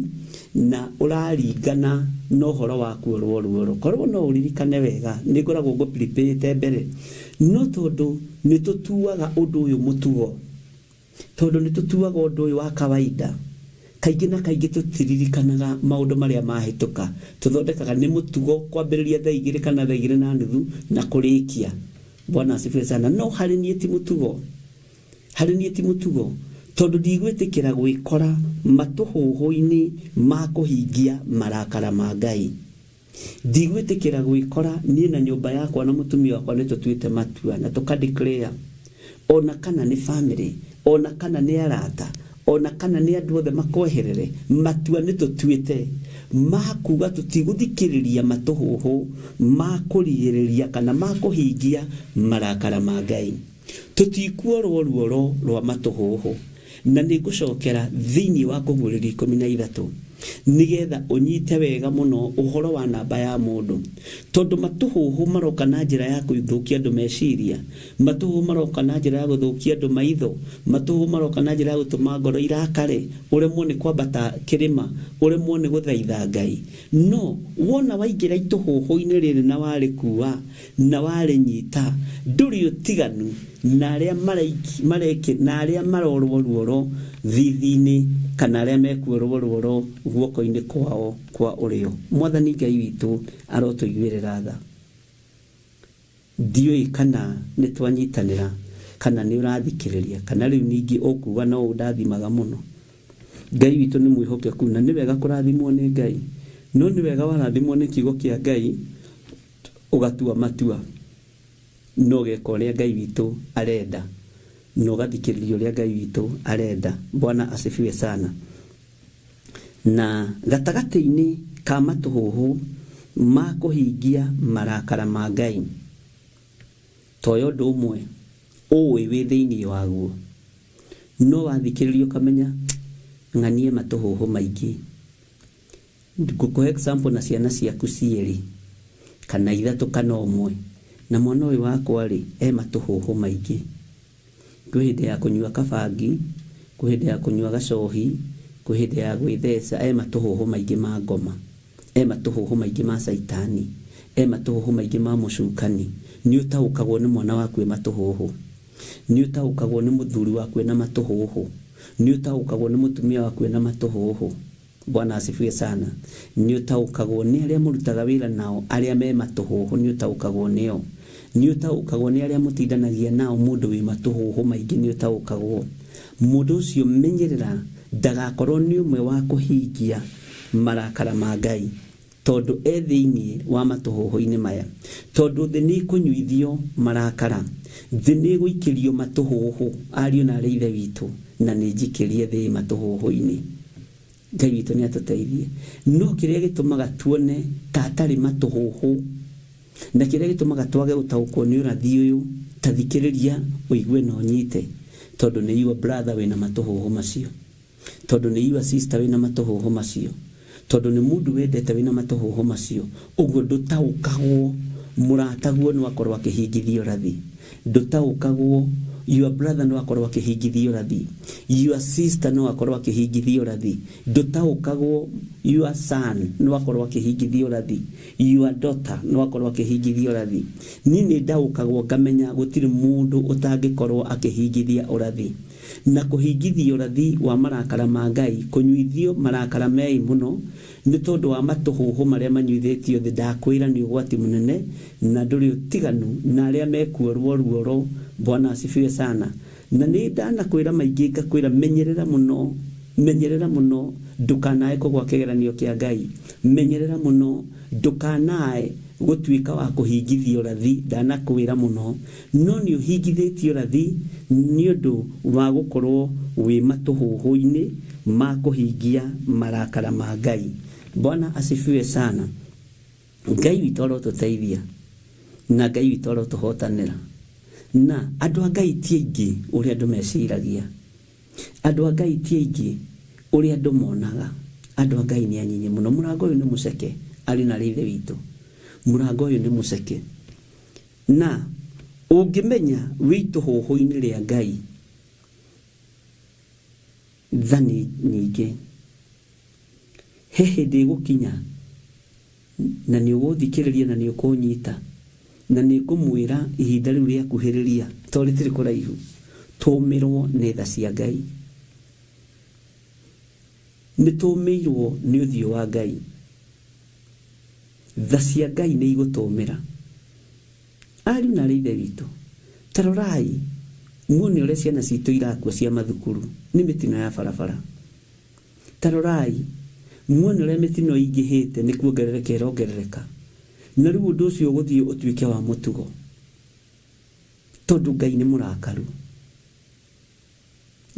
[SPEAKER 6] na ũraringana na ũhoro wa kuorwo ruoro. Korwo no ũririkane wega, nĩ ngoragwo ngũprepare mbere, no tondũ nĩ tũtuaga ũndũ ũyũ mũtugo, tondũ nĩ tũtuaga ũndũ ũyũ wa kawaida, kaingĩ na kaingĩ tũtiririkanaga maũndũ marĩa mahĩtũka. Tũthondekaga nĩ mũtugo kwambĩrĩria thaa 2 kana thaa 2:30 na kũrĩkia. Bwana asifiwe sana. No harĩ niĩ ti mũtugo, harĩ niĩ ti mũtugo, tondũ ndigwĩtĩkĩra gwĩkora matũhũhũ-inĩ ma kũhingia marakara ma Ngai. Ndigwĩtĩkĩra gwĩkora niĩ na nyũmba yakwa na mũtumia wakwa nĩ tũtuĩte matua na tũka declare, ona kana nĩ family, ona kana nĩ arata, ona kana nĩ andũ othe makweherere, matua nĩ tũtuĩte ma kuga tũtigũthikĩrĩria matũhũhũ ma kũrigĩrĩria kana ma kũhingia marakara ma Ngai. Tũtikuorwo ruoro rwa matũhũhũ. Na nĩ ngũcokera thĩinĩ wa kũguũrĩrio 13 nĩgetha ũnyite wega mũno ũhoro wa namba ya mũndũ, tondũ matũhũhũ maroka na njĩra ya gũthũkia andũ meciria, matũhũhũ maroka na njĩra ya gũthũkia andũ maitho, matũhũhũ maroka na njĩra ya gũtũma ngoro irakare, ũremwo nĩ kwambata kĩrĩma, ũremwo nĩ gũthaitha Ngai. No wona waingĩra itũhũhũ-inĩ rĩrĩ na warĩkua na warĩnyita, ndũrĩ ũtiganu Na arĩa mareke na arĩa marorwo ruoro thithi-inĩ kana arĩa mekuorwo ruoro guoko-inĩ kwao kwa ũrĩo. Mwathani Ngai witũ arotũiguĩrĩra tha. Ndiũĩ kana nĩ twanyitanĩra kana nĩ ũrathikĩrĩria kana rĩu ningĩ ũkuga no ũndathimaga mũno. Ngai witũ nĩ mwĩhokeku na nĩ wega kũrathimwo nĩ Ngai, no nĩ wega warathimwo nĩ kiugo kĩa Ngai ũgatua matua na ũgeka ũrĩa Ngai witũ arenda na ũgathikĩrĩria ũrĩa Ngai witũ arenda. Bwana asifiwe sana. Na gatagatĩ-inĩ ka matũhũhũ ma kũhingia marakara ma Ngai, toya ũndũ ũmwe ũĩ wĩ thĩinĩ waguo, no wathikĩrĩria ũkamenya ng'anie matũhũhũ maingĩ. Ngũkũhe example na ciana ciaku cierĩ kana ithatũ kana ũmwe, na mwana ũyũ wakwa rĩ e matũhũhũ maingĩ. Kwĩ hĩndĩ ya kũnyua kabangi, kwĩ hĩndĩ ya kũnyua gacohi, kwĩ hĩndĩ ya gwĩtheca, e matũhũhũ maingĩ ma ngoma, e matũhũhũ maingĩ ma caitani, e matũhũhũ maingĩ ma mũcukani. Nĩ ũtaũkagwo nĩ mwana waku e matũhũhũ, nĩ ũtaũkagwo nĩ mũthuri waku ena matũhũhũ, nĩ ũtaũkagwo nĩ mũtumia waku ena matũhũhũ. Bwana asifiwe sana. Nĩ ũtaũkagwo nĩ arĩa mũrutaga wĩra nao arĩa me matũhũhũ, nĩ ũtaũkagwo nĩo. Nĩ ũtaũkagwo nĩ arĩa mũtindanagia nao, mũndũ wĩ matũhũhũ maingĩ nĩ ũtaũkagwo. Mũndũ ũcio menyerera ndagakorwo nĩ ũmwe wa kũhingia marakara ma Ngai, tondũ e thĩinĩ wa matũhũhũ-inĩ maya. Tondũ thĩ nĩ ĩkũnyuithio marakara, thĩ nĩ ĩgũikĩrio matũhũhũ, ariũ na arĩ ithe witũ, na nĩ njikĩrie thĩ matũhũhũ-inĩ. Ngai witũ nĩ atũteithie. No kĩrĩa gĩtũmaga tuone ta atarĩ matũhũhũ na kĩrĩa gĩtũmaga twage gũtaũkwo nĩ ũrathi ũyũ, ta thikĩrĩria ũigue na ũnyite, tondũ nĩ your brother wĩna matũhũhũ macio, tondũ nĩ your sister wĩna matũhũhũ macio, tondũ nĩ mũndũ wendete wĩna matũhũhũ macio. Ũguo ndũtaũkagwo mũrataguo no akorwo akĩhingithia ũrathi, ndũtaũkagwo your brother no akorwo akĩhingithia ũrathi, your sister no akorwo akĩhingithia ũrathi, ndũtaũkagwo your son no akorwo akĩhingithia ũrathi, your daughter no akorwo akĩhingithia ũrathi. Niĩ nĩ ndaũkagwo ngamenya gũtirĩ mũndũ ũtangĩkorwo akĩhingithia ũrathi. Na kũhingithia ũrathi wa marakara ma Ngai, kũnyuithio marakara mei mũno nĩ tondũ wa matũhũhũ marĩa manyuithĩtio thĩ, ndakwĩra nĩ ũgwati mũnene na ndũrĩ ũtiganu na arĩa mekuorwo ruoro. Bwana asifiwe sana. Na nĩ ndanakwĩra maingĩ, ngakwĩra menyerera mũno, menyerera mũno ndũkanae kũgwa kĩgeranio kĩa Ngai, menyerera mũno ndũkanae gũtuĩka wa kũhingithia ũrathi, ndanakwĩra mũno. No nĩ ũhingithĩtie ũrathi nĩ ũndũ wa gũkorwo wĩ matũhũhũ-inĩ ma kũhingia marakara ma Ngai. Bwana asifiwe sana. Ngai witũ arotũteithia na Ngai witũ arotũhotanĩra. Na andũ a Ngai ti aingĩ ũrĩa andũ meciragia, andũ a Ngai ti aingĩ ũrĩa andũ monaga. Andũ a Ngai nĩ anyinyi mũno. Mũrango ũyũ nĩ mũceke, arĩ na ithe witũ, mũrango ũyũ nĩ mũceke. Na ũngĩmenya wĩ itũhũhũ-inĩ rĩa Ngai, tha nĩ nyingĩ. He hĩndĩ ĩgũkinya na nĩ ũgũthikĩrĩria na nĩ ũkũnyita, na nĩ ngũmwĩra ihinda rĩu rĩakuhĩrĩria, to rĩtirĩ kũraihu, tũmĩrwo nĩ tha cia Ngai. Nĩ tũmĩirwo nĩ ũthiũ wa Ngai. Tha cia Ngai nĩ igũtũmĩra. Ariũ na arĩ ithe witũ, ta rorai muone ũrĩa ciana citũ irakua cia mathukuru nĩ mĩtino ya barabara. Ta rorai muone ũrĩa mĩtino ĩingĩhĩte nĩ kuongerereka ĩrongerereka. Na rĩu ũndũ ũcio ũgũthiĩ ũtuĩke wa mũtugo, tondũ Ngai nĩ mũrakaru.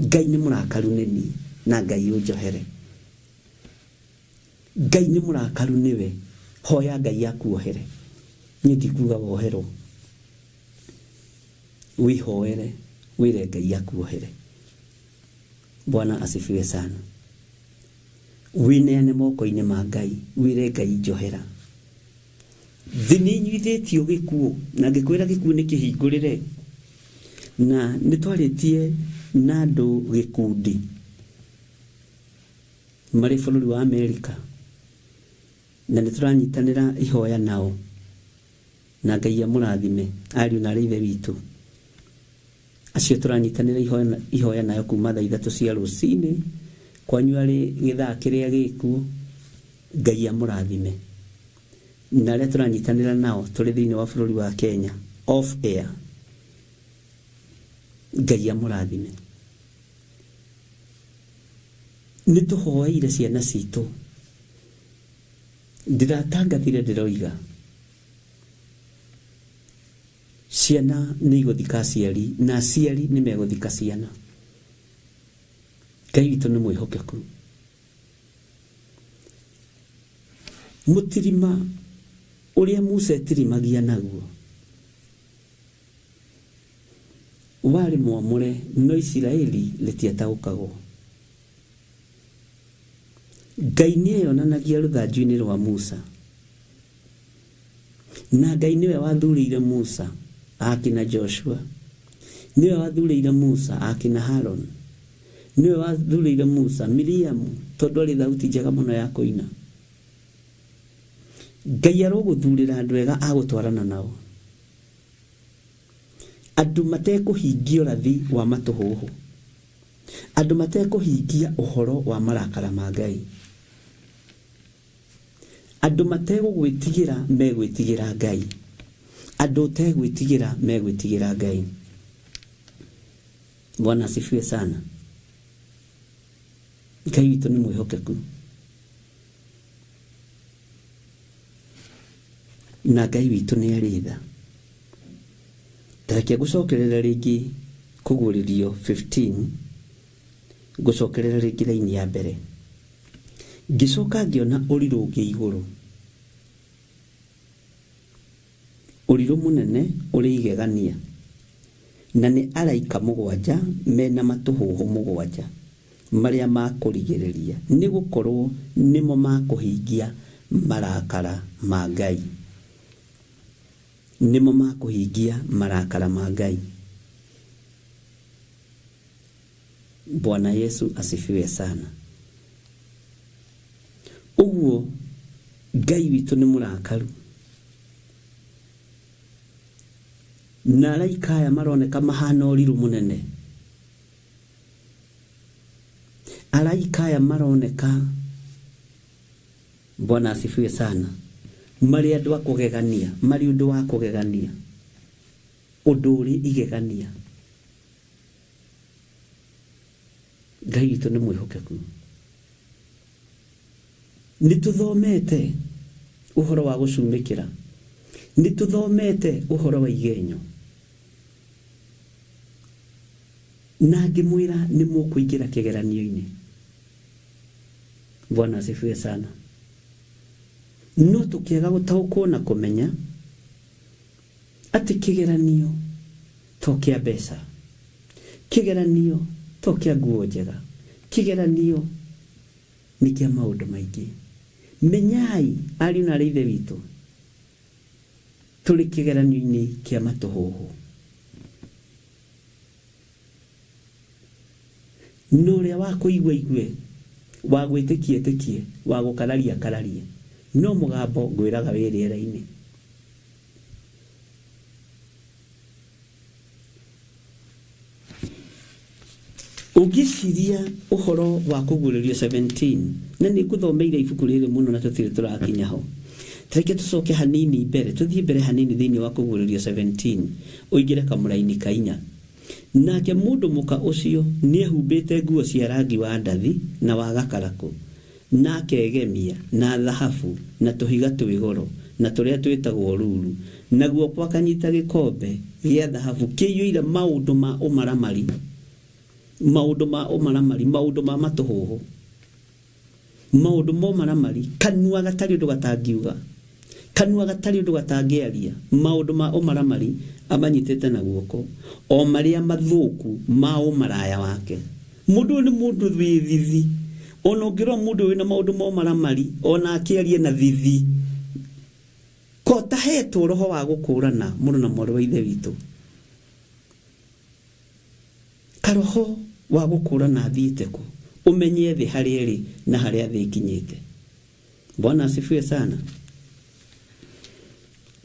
[SPEAKER 6] Ngai nĩ mũrakaru nĩ niĩ, na Ngai ũnjohere. Ngai nĩ mũrakaru nĩwe, hoya Ngai akuohere. Niĩ ndikuga woherwo, wĩhoere wĩre Ngai akuohere. Bwana asifiwe sana. Wĩneane moko-inĩ ma Ngai, wĩre Ngai njohera. Thĩ nĩ inyuithĩtio gĩkuũ, na ngĩkwĩra gĩkuũ nĩ kĩhingũrĩre. Na nĩ twarĩtie na andũ gĩkundi marĩ bũrũri wa Amerika, na nĩ tũranyitanĩra ihoya nao, na Ngai amũrathime ariũ na arĩ ithe witũ. Acio tũranyitanĩra ihoya nayo kuma thaa 3 cia rũcinĩ, kwanyu arĩ gĩthaa kĩrĩa gĩkuo, Ngai amũrathime. Na arĩa tũranyitanĩra nao tũrĩ thĩinĩ wa bũrũri wa Kenya off air, Ngai amũrathime. Nĩ tũhoeire ciana citũ, ndĩratangathire ndĩroiga ciana nĩ igũthika aciari na aciari nĩ megũthika ciana. Ngai witũ nĩ mwĩhokeku. Mũtirima ũrĩa Musa etirimagia naguo warĩ mwamũre, no Isiraeli rĩtiataũkagwo. Ngai nĩeyonanagia rũthanju-inĩ rwa Musa, na Ngai nĩwe wathurĩire Musa akina Joshua, nĩwe wathurĩire Musa akina Harũn, nĩwe wathurĩire Musa Miriamu, tondũ arĩ thauti njega mũno ya kũina. Ngai arogũthurĩra andũ ega a gũtwarana nao, andũ matekũhingia ũrathi wa matũhũhũ, andũ matekũhingia ũhoro wa marakara ma Ngai, andũ mategũgwĩtigĩra megwĩtigĩra Ngai, andũ ũtegwĩtigĩra megwĩtigĩra Ngai. Bwana asifiwe sana. Ngai witũ nĩ mwĩhokeku, na Ngai witũ nĩ arĩ tha. Tareke ngũcokerera rĩngĩ kũguũrĩrio 15, ngũcokerera rĩngĩ raini ya mbere. Ngĩcoka ngĩona ũrirũ ũngĩ igũrũ, ũrirũ mũnene ũrĩ igegania, na nĩ araika 7 mena matũhũhũ 7 marĩa makũrigĩrĩria, nĩ gũkorwo nĩmo makũhingia marakara ma Ngai, nĩmo makũhingia marakara ma Ngai. Bwana Yesu asifiwe sana. Ũguo Ngai witũ nĩ mũrakaru, na araika aya maroneka mahana ũrirũ mũnene. Araika aya maroneka, Bwana asifiwe sana, marĩ andũ a kũgegania, marĩ ũndũ wa kũgegania, ũndũ ũrĩ igegania. Ngai witũ nĩ mwĩhokeku. Nĩ tũthomete ũhoro wa gũcumĩkĩra, nĩ tũthomete ũhoro wa igenyo, na ngĩmwĩra nĩ mũkũingĩra kĩgeranio-inĩ. Bwana asifiwe sana. No tũkĩaga gũtaũkwo na kũmenya atĩ kĩgeranio to kĩa mbeca, kĩgeranio to kĩa nguo njega, kĩgeranio nĩ kĩa maũndũ maingĩ. Menyai ariũ na aarĩ a Ithe witũ, tũrĩ kĩgeranio-inĩ kĩa matũhũhũ. No ũrĩa wa kũigua igue, wa gwĩtĩkia ĩtĩkie, wa gũkararia akararie, no mũgambo ngwĩraga wĩ rĩera-inĩ. Ũngĩciria ũhoro wa kũguũrĩrio 17, na nĩ ngũthomeire ibuku rĩrĩ mũno na tũtirĩ tũrakinya ho. Tareke tũcoke hanini mbere, tũthiĩ mbere hanini thĩinĩ wa kũguũrĩrio 17, ũingĩre kamũraini ka 4. Nake mũndũ mũka ũcio nĩehumbĩte nguo cia rangi wa ndathi na wa gakarakũ, na akegemia na thahabu na tũhiga twĩ goro na tũrĩa twĩtagwo ruru, na guoko akanyita gĩkombe gĩa thahabu kĩiyũire maũndũ ma ũmaramari, maũndũ ma ũmaramari, maũndũ ma matũhũhũ, maũndũ ma ũmaramari, kanua gatarĩ ũndũ gatangiuga, kanua gatarĩ ũndũ gatangĩaria, maũndũ ma ũmaramari amanyitĩte na guoko, o marĩa mathũku ma ũmaraya wake. Mũndũ ũyũ nĩ mũndũ wĩ thithi. Ona ũngĩrora mũndũ wĩna maũndũ ma ũmaramari, ona akĩaria na thithi, ko tahetwo roho wa gũkũrana mũrũ na mwarĩ wa Ithe witũ, karoho wa gũkũrana athiĩte kũ, ũmenye thĩ harĩa ĩrĩ na harĩa thĩ ĩkinyĩte. Bwana asifiwe sana.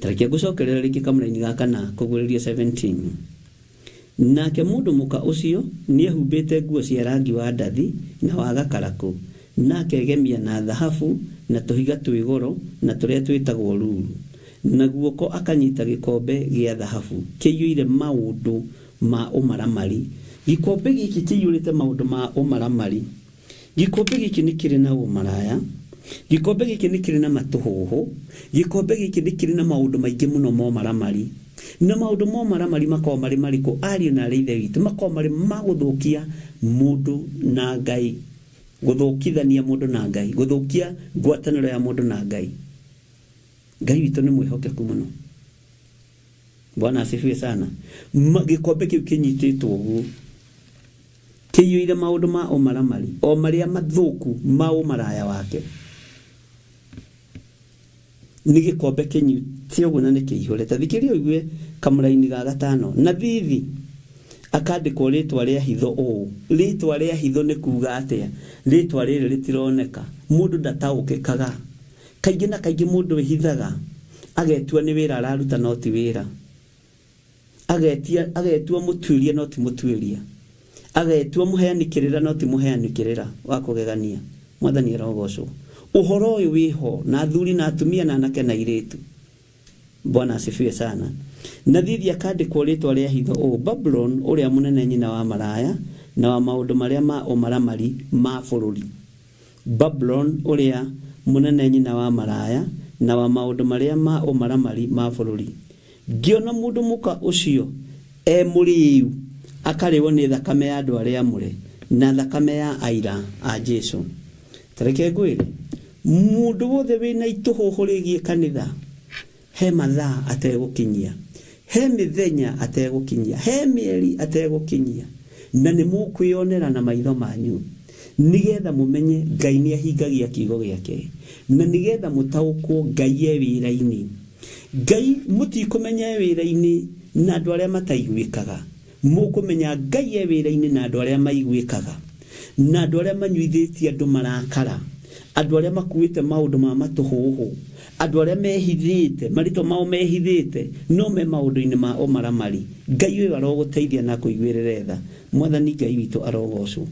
[SPEAKER 6] Tareke ngũcokerera rĩngĩ kamũraini ga 4 kũguũrĩrio 17. Nake mũndũ mũka ũcio nĩehumbĩte nguo cia rangi wa ndathi na wa gakarakũ, na akegemia na thahabu na tũhiga twĩ goro na tũrĩa twĩtagwo ruru, na guoko akanyita gĩkombe gĩa thahabu kĩiyũire maũndũ ma ũmaramari. Gĩkombe gĩkĩ kĩiyũrĩte maũndũ ma ũmaramari. Gĩkombe gĩkĩ nĩ kĩrĩ na ũmaraya, gĩkombe gĩkĩ nĩ kĩrĩ na matũhũhũ, gĩkombe gĩkĩ nĩ kĩrĩ na maũndũ maingĩ mũno ma ũmaramari. Na maũndũ ma ũmaramari makoragwo marĩ marĩkũ, ariũ na arĩ ithe witũ? Makoragwo marĩ ma gũthũkia mũndũ na Ngai, gũthũkithania mũndũ na Ngai, gũthũkia ngwatanĩro ya mũndũ na Ngai. Ngai witũ nĩ mwĩhokeku mũno. Bwana asifiwe sana. Gĩkombe kĩu kĩnyitĩtwo ũguo kĩiyũire maũndũ ma ũmaramari, o marĩa mathũku ma ũmaraya wake. Nĩ gĩkombe kĩnyite ũguo na nĩ kĩihũre. Ta thikĩrĩria ũigue kamũraini ga gatano. Na thithi akandĩkwo rĩtwa rĩa hitho ũũ. Rĩtwa rĩa hitho nĩ kuga atĩa? Rĩtwa rĩrĩ rĩtironeka, mũndũ ndataũkĩkaga. Kaingĩ na kaingĩ mũndũ wĩhithaga agetua nĩ wĩra araruta no ti wĩra, agetua mũtuĩria no ti mũtuĩria, agetua mũheani kĩrĩra no ti mũheani kĩrĩra wa kũgegania. Mwathani arogocwo. Ũhoro ũyũ wĩho na athuri na atumia na anake na airĩtu. Bwana asifiwe sana. Na thithi akandĩkwo rĩtwa rĩa hitho ũũ: Babulon ũrĩa mũnene, nyina wa maraya na wa maũndũ marĩa ma ũmaramari ma bũrũri. Babulon ũrĩa mũnene, nyina wa maraya na wa maũndũ marĩa ma ũmaramari ma bũrũri. Ngĩona mũndũ mũka ũcio e mũrĩu, akarĩo nĩ thakame ya andũ arĩa amũre na thakame ya aira a Jesu. Tareke ngwĩre, mũndũ wothe wĩna itũhũhũ rĩgiĩ kanitha, he mathaa ategũkinyia, he mĩthenya ategũkinyia, he mĩeri ategũkinyia, na nĩ mũkwĩonera na maitho manyu, nĩgetha mũmenye Ngai nĩ ahingagia kiugo gĩake, na nĩgetha mũtaũkwo Ngai e wĩra-inĩ. Ngai mũtikũmenya e wĩra-inĩ na andũ arĩa mataiguĩkaga, mũkũmenya Ngai e wĩra-inĩ na andũ arĩa maiguĩkaga, na andũ arĩa manyuithĩtie andũ marakara, andũ arĩa makuĩte maũndũ ma matũhũhũ, andũ arĩa mehithĩte marĩtwa mao mehithĩte no me maũndũ-inĩ ma ũmaramari. Ngai ũyũ arogũteithia na akũiguĩrĩre tha. Mwathani Ngai witũ arogocwo.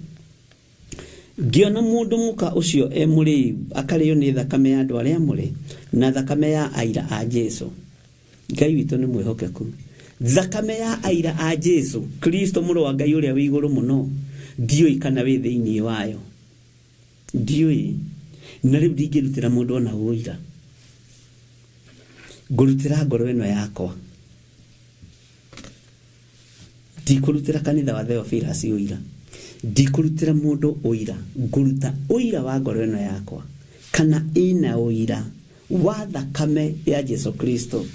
[SPEAKER 6] Ngĩona mũndũ mũka ũcio e mũrĩu, akarĩo nĩ thakame ya andũ arĩa amũre na thakame ya aira a Jesu. Ngai witũ nĩ mwĩhokeku. Thakame ya aira a Jesu Kristo, mũrũ wa Ngai ũrĩa wĩ igũrũ mũno, ndiũĩ kana wĩ thĩinĩ wayo, ndiũĩ. Na rĩu ndingĩrutĩra mũndũ ona ũira, ngũrutĩra ngoro ĩno yakwa, ndikũrutĩra kanitha wa Theophilus ũira, ndikũrutĩra mũndũ ũira, ngũruta ũira wa ngoro ĩno yakwa, kana ĩna ũira wa thakame ya Jesu Kristo.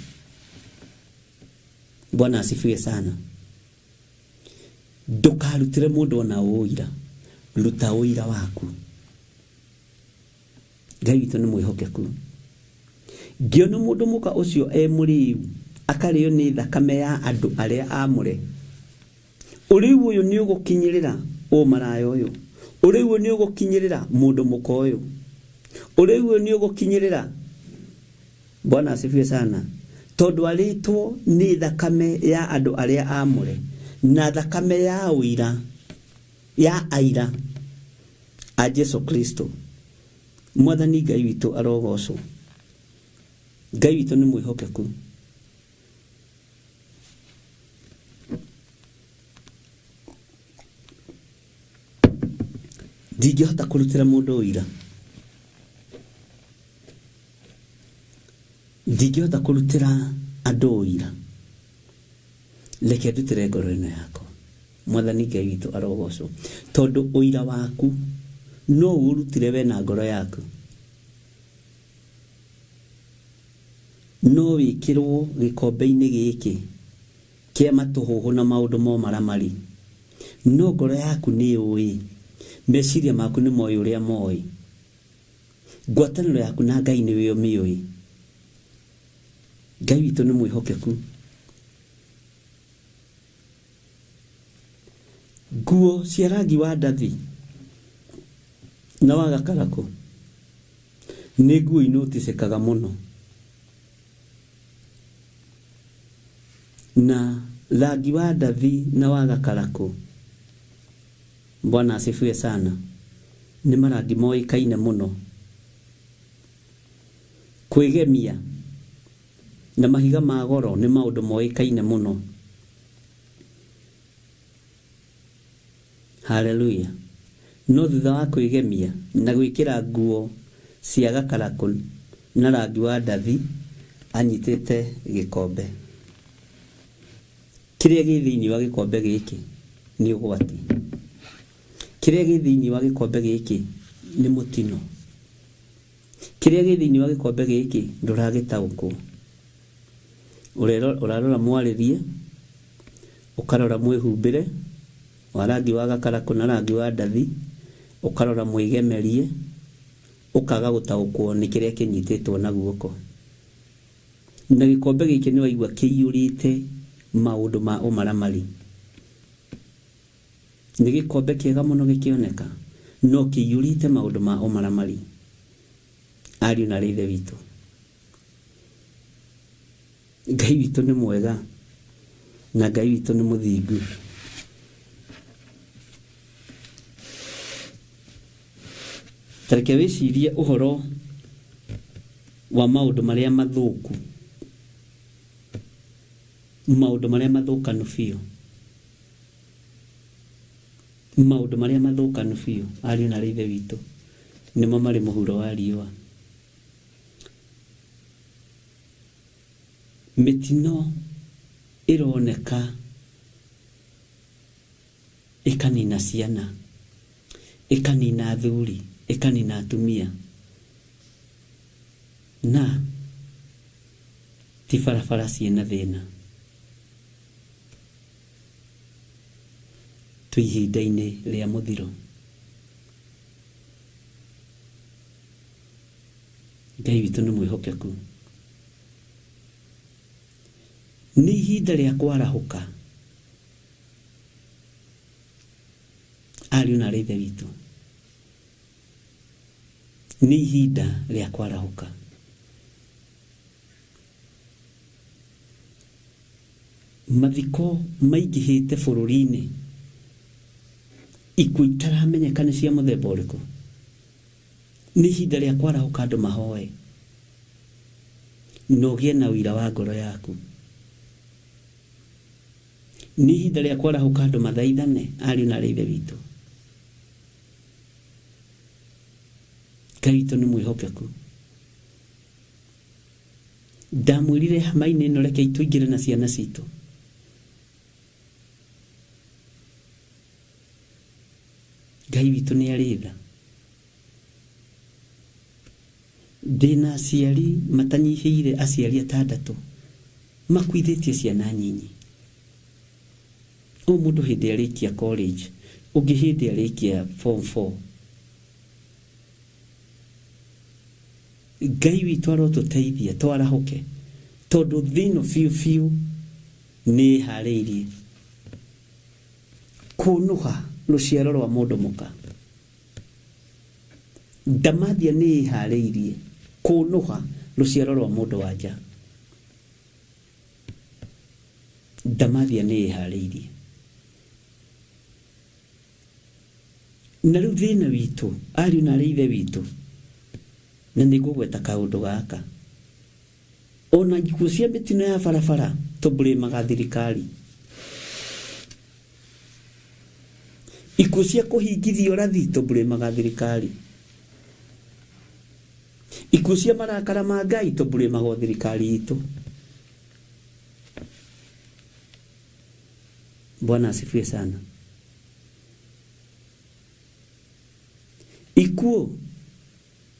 [SPEAKER 6] Bwana asifiwe sana. Ndũkarutĩre mũndũ ona ũira, ruta ũira waku. Ngai witũ nĩ mwĩhokeku. Ngĩona mũndũ mũka ũcio e mũrĩu, akarĩo nĩ thakame ya andũ arĩa amũre. Ũrĩu ũyũ nĩ ũgũkinyĩrĩra ũmaraya ũyũ, ũrĩu ũyũ nĩ ũgũkinyĩrĩra mũndũ mũka ũyũ, ũrĩu ũyũ nĩ ũgũkinyĩrĩra. Bwana asifiwe sana. Tondũ arĩtwo nĩ thakame ya andũ arĩa amũre na thakame ya ũira ya aira a Jesu Kristo. Mwathani Ngai witũ arogocwo. Ngai witũ nĩ mwĩhokeku. Ndingĩhota kũrutĩra mũndũ ũira, ndingĩhota kũrutĩra andũ ũira, reke ndutĩre ngoro ĩno yakwa. Mwathani Ngai witũ arogocwo. Tondũ ũira waku no ũrutire we na ngoro yaku, no wĩkĩrwo gĩkombe-inĩ gĩkĩ kĩa matũhũhũ na maũndũ ma ũmaramari, no ngoro yaku nĩ yũĩ, meciria maku nĩ moĩ ũrĩa moĩ, ngwatanĩro yaku na Ngai nĩwe ũmĩũĩ. Ngai witũ nĩ mwĩhokeku. Nguo cia rangi wa ndathi na wa gakarakũ nĩ nguo inoticĩkaga mũno, na Rangi wa ndathi na wa gakarakũ, Bwana asifiwe sana, nĩ marangi moĩkaine mũno. Kwĩgemia na mahiga ma goro nĩ maũndũ moĩkaine mũno. Haleluya. No thutha wa kwĩgemia na gwĩkĩra nguo cia gakarakũ na rangi wa ndathi, anyitĩte gĩkombe. Kĩrĩa gĩ thĩinĩ wa gĩkombe gĩkĩ nĩ ũgwati. Kĩrĩa gĩ thĩinĩ wa gĩkombe gĩkĩ nĩ mũtino. Kĩrĩa gĩ thĩinĩ wa gĩkombe gĩkĩ ndũragĩtaũkwo. Ũrarora mwarĩrie, ũkarora mwĩhumbĩre wa rangi wa gakarakũ na rangi wa ndathi, ũkarora mwĩgemerie, ũkaga gũtaũkwo nĩ kĩrĩa kĩnyitĩtwo na guoko. Na gĩkombe gĩkĩ nĩ waigua kĩiyũrĩte maũndũ ma ũmaramari. Nĩ gĩkombe kĩega mũno gĩkĩoneka, no kĩiyũrĩte maũndũ ma ũmaramari. Ariũ na Ithe witũ, Ngai witũ nĩ mwega na Ngai witũ nĩ mũthingu. Ta reke wĩcirie ũhoro wa maũndũ marĩa mathũku, maũndũ marĩa mathũkanu biũ, maũndũ marĩa mathũkanu biũ, ariũ na Ithe witũ, nĩmo marĩ mũhuro wa riũa. Mĩtino ĩroneka ĩkanina ciana, ĩkanina athuri, ĩkanina atumia, na ti barabara ciĩna thĩna. Twĩ ihinda-inĩ rĩa mũthiro. Ngai witũ nĩ mwĩhokeku. Nĩ ihinda rĩa kwarahũka, ariũ na Ithe witũ. Nĩ ihinda rĩa kwarahũka. Mathiko maingĩhĩte bũrũri-inĩ, ikuũ itaramenyeka nĩ cia mũthemba ũrĩkũ. Nĩ ihinda rĩa kwarahũka andũ mahoe, na ũgĩe na ũira wa ngoro yaku. Nĩ ihinda rĩa kwarahũka andũ mathaithane, ariũ na Ithe witũ. Ngai witũ nĩ mwĩhokeku. Ndamwĩrire hema-inĩ ĩno reke tũingĩre na ciana citũ. Ngai witũ nĩ arĩ tha. Ndĩna aciari matanyihĩire aciari atandatũ makuithĩtie ciana nyinyi. O mũndũ hĩndĩ arĩkia college, ũngĩ hĩndĩ arĩkia form 4. Ngai witũ arotũteithia twarahũke, tondũ thĩ ĩno biũ biũ nĩ ĩharĩirie kũnũha rũciaro rwa mũndũ mũka. Ndamathia nĩ ĩharĩirie kũnũha rũciaro rwa mũndũ wa nja. Ndamathia nĩ ĩharĩirie. Na rĩu thĩna witũ, ariũ na Ithe witũ, na nĩ ngũgweta kaũndũ gaka. Ona ikuũ cia mĩtino ya barabara tũmbũrĩmaga thirikari. Ikuũ cia kũhingithio rathi tũmbũrĩmaga thirikari. Ikuũ cia marakara ma Ngai tũmbũrĩmaga thirikari itũ. Bwana asifiwe sana. Ikuũ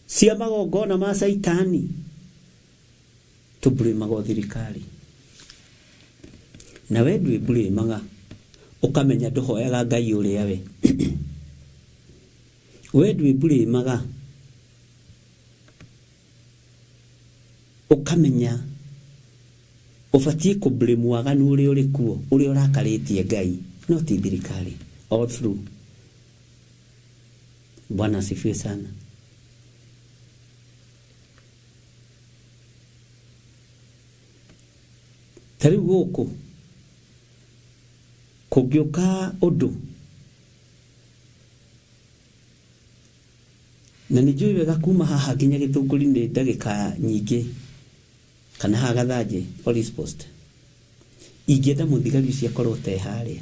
[SPEAKER 6] cia magongona ma Saitani tũmbũrĩmaga thirikari. Na we ndwĩmbũrĩmaga, ũkamenya ndũhoyaga Ngai ũrĩa we. We ndwĩmbũrĩmaga, ũkamenya ũbatiĩ kũblame waganu ũrĩa ũrĩ kuo, ũrĩa ũrakarĩtie Ngai, no ti thirikari. All through. Bwana asifiwe sana. Ta rĩu gũkũ Kũngĩũka ũndũ na nĩ njũĩ wega kuma haha nginya Gĩthũngũri nĩ ndagĩka nyingĩ, kana haha Gathanjĩ police post, ingĩenda mũthigari ũcio akorwo te harĩa.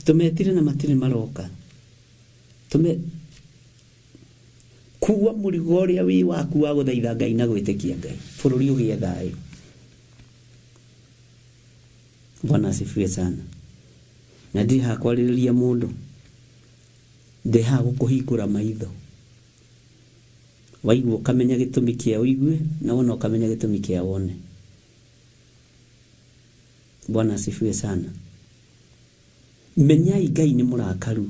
[SPEAKER 6] Tũmetire na matirĩ maroka. Tume kuwa mũrigo ũrĩa wĩ waku wa gũthaitha Ngai na gwĩtĩkia Ngai, bũrũri ũgĩe thayũ. Bwana asifiwe sana. Na ndirĩ haha kwarĩrĩria mũndũ, ndĩ haha gũkũhingũra maitho. Waigua ũkamenya gĩtũmi kĩa ũigue, na wona ũkamenya gĩtũmi kĩa wone. Bwana asifiwe sana. Menyai Ngai nĩ mũrakaru.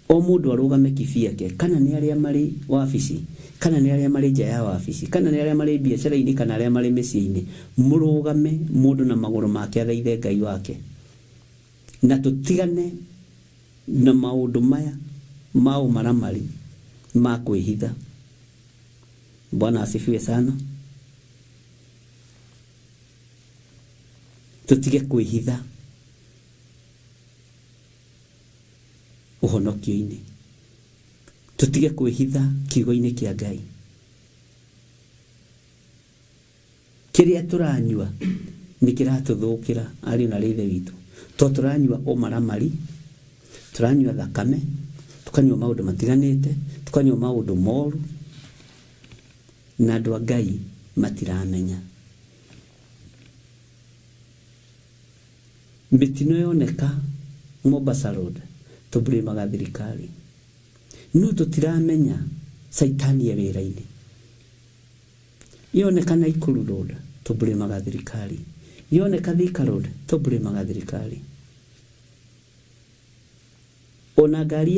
[SPEAKER 6] O mũndũ arũgame kibiake, kana nĩ arĩa marĩ wabici, kana nĩ arĩa marĩ nja ya wabici, kana nĩ arĩa marĩ biacara-inĩ, kana arĩa marĩ mĩciĩ-inĩ, mũrũgame mũndũ na magũrũ make athaithe Ngai wake. Na tũtigane na maũndũ maya ma ũmaramari ma kwĩhitha. Bwana asifiwe sana. Tũtige kwĩhitha ũhonokio-inĩ, tũtige kwĩhitha kiugo-inĩ kĩa Ngai. Kĩrĩa tũranyua nĩ kĩratũthũkĩra ariũ na arĩ ithe witũ, to tũranyua ũmaramari, tũranyua thakame, tũkanyua maũndũ matiganĩte, tũkanyua maũndũ moru, na andũ a Ngai matiramenya. Mĩtino yoneka Mombasa Road, tũbũrĩmaga thirikari, no tũtiramenya caitani e wĩra-inĩ. Yoneka Nakuru Road, tũbũrĩmaga thirikari. Yoneka Thika Road, tũbũrĩmaga thirikari. Ona ngari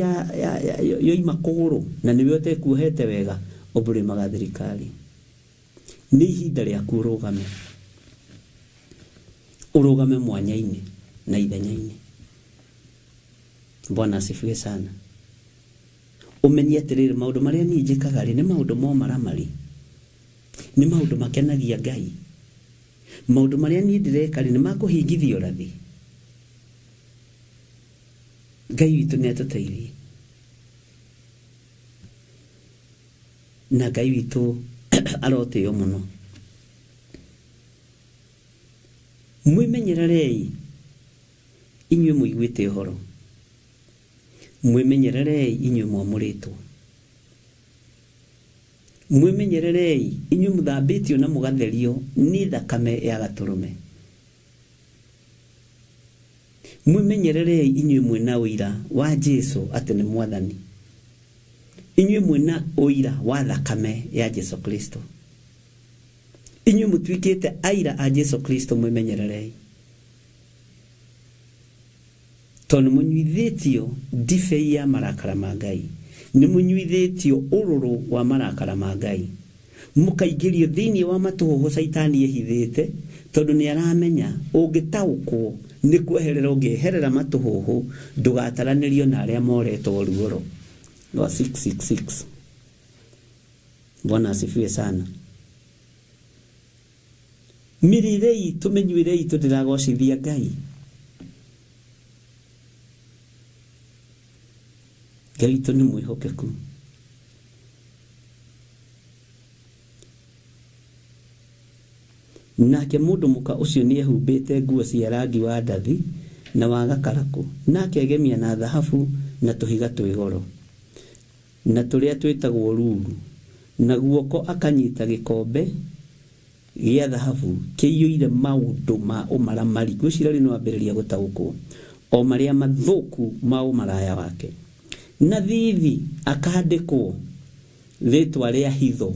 [SPEAKER 6] yoima kũgũrũ na nĩwe ũtekuohete wega, ũbũrĩmaga thirikari. Nĩ ihinda rĩaku ũrũgame, ũrũgame mwanya-inĩ na ithenya-inĩ. Bwana asifiwe sana. Ũmenye atĩrĩrĩ, maũndũ marĩa niĩ njĩkaga rĩ, nĩ maũndũ ma ũmaramari, nĩ maũndũ makenagia Ngai. Maũndũ marĩa niĩ ndĩreka rĩ, nĩ makũhingithia ũrathi. Ngai witũ nĩ atũteithie, na Ngai witũ arotĩo mũno. Mwĩmenyererei inyuĩ mũiguĩte ũhoro, mwĩmenyererei inyuĩ mwamũrĩtwo, mwĩmenyererei inyuĩ mũthambĩtio na mũgatherio nĩ thakame ya gatũrũme. Mwĩmenyererei inyuĩ mwĩna ũira wa Jesu atĩ nĩ mwathani, inyuĩ mwĩna ũira wa thakame ya Jesu Kristo, inyuĩ mũtuĩkĩte aira a Jesu Kristo, mwĩmenyererei, tondũ nĩ mũnyuithĩtio ndibei ya marakara ma Ngai, nĩ mũnyuithĩtio ũrũrũ wa marakara ma Ngai, mũkaingĩrio thĩinĩ wa matũhũhũ caitani ehithĩte, tondũ nĩ aramenya ũngĩtaũkwo nĩ kweherera ũngĩeherera matũhũhũ, ndũgataranĩrio na arĩa moretwo ruoro rwa 666. Bwana asifiwe sana. Mĩrĩre itũ, mĩnyuĩre itũ ndĩragocithia Ngai. Ngai witũ nĩ mwĩhokeku. Nake mũndũ mũka ũcio nĩ ehumbĩte nguo cia rangi wa ndathi na wa gakarakũ, na akegemia na thahabu na tũhiga twĩ goro, na tũrĩa twĩtagwo ruru, na guoko akanyita gĩkombe gĩa thahabu kĩiyũire maũndũ ma ũmaramari. Ngwĩciria rĩu nĩ wambĩrĩria gũtaũkwo o marĩa mathũku ma ũmaraya wake. Na thithi akandĩkwo rĩtwa rĩa hitho.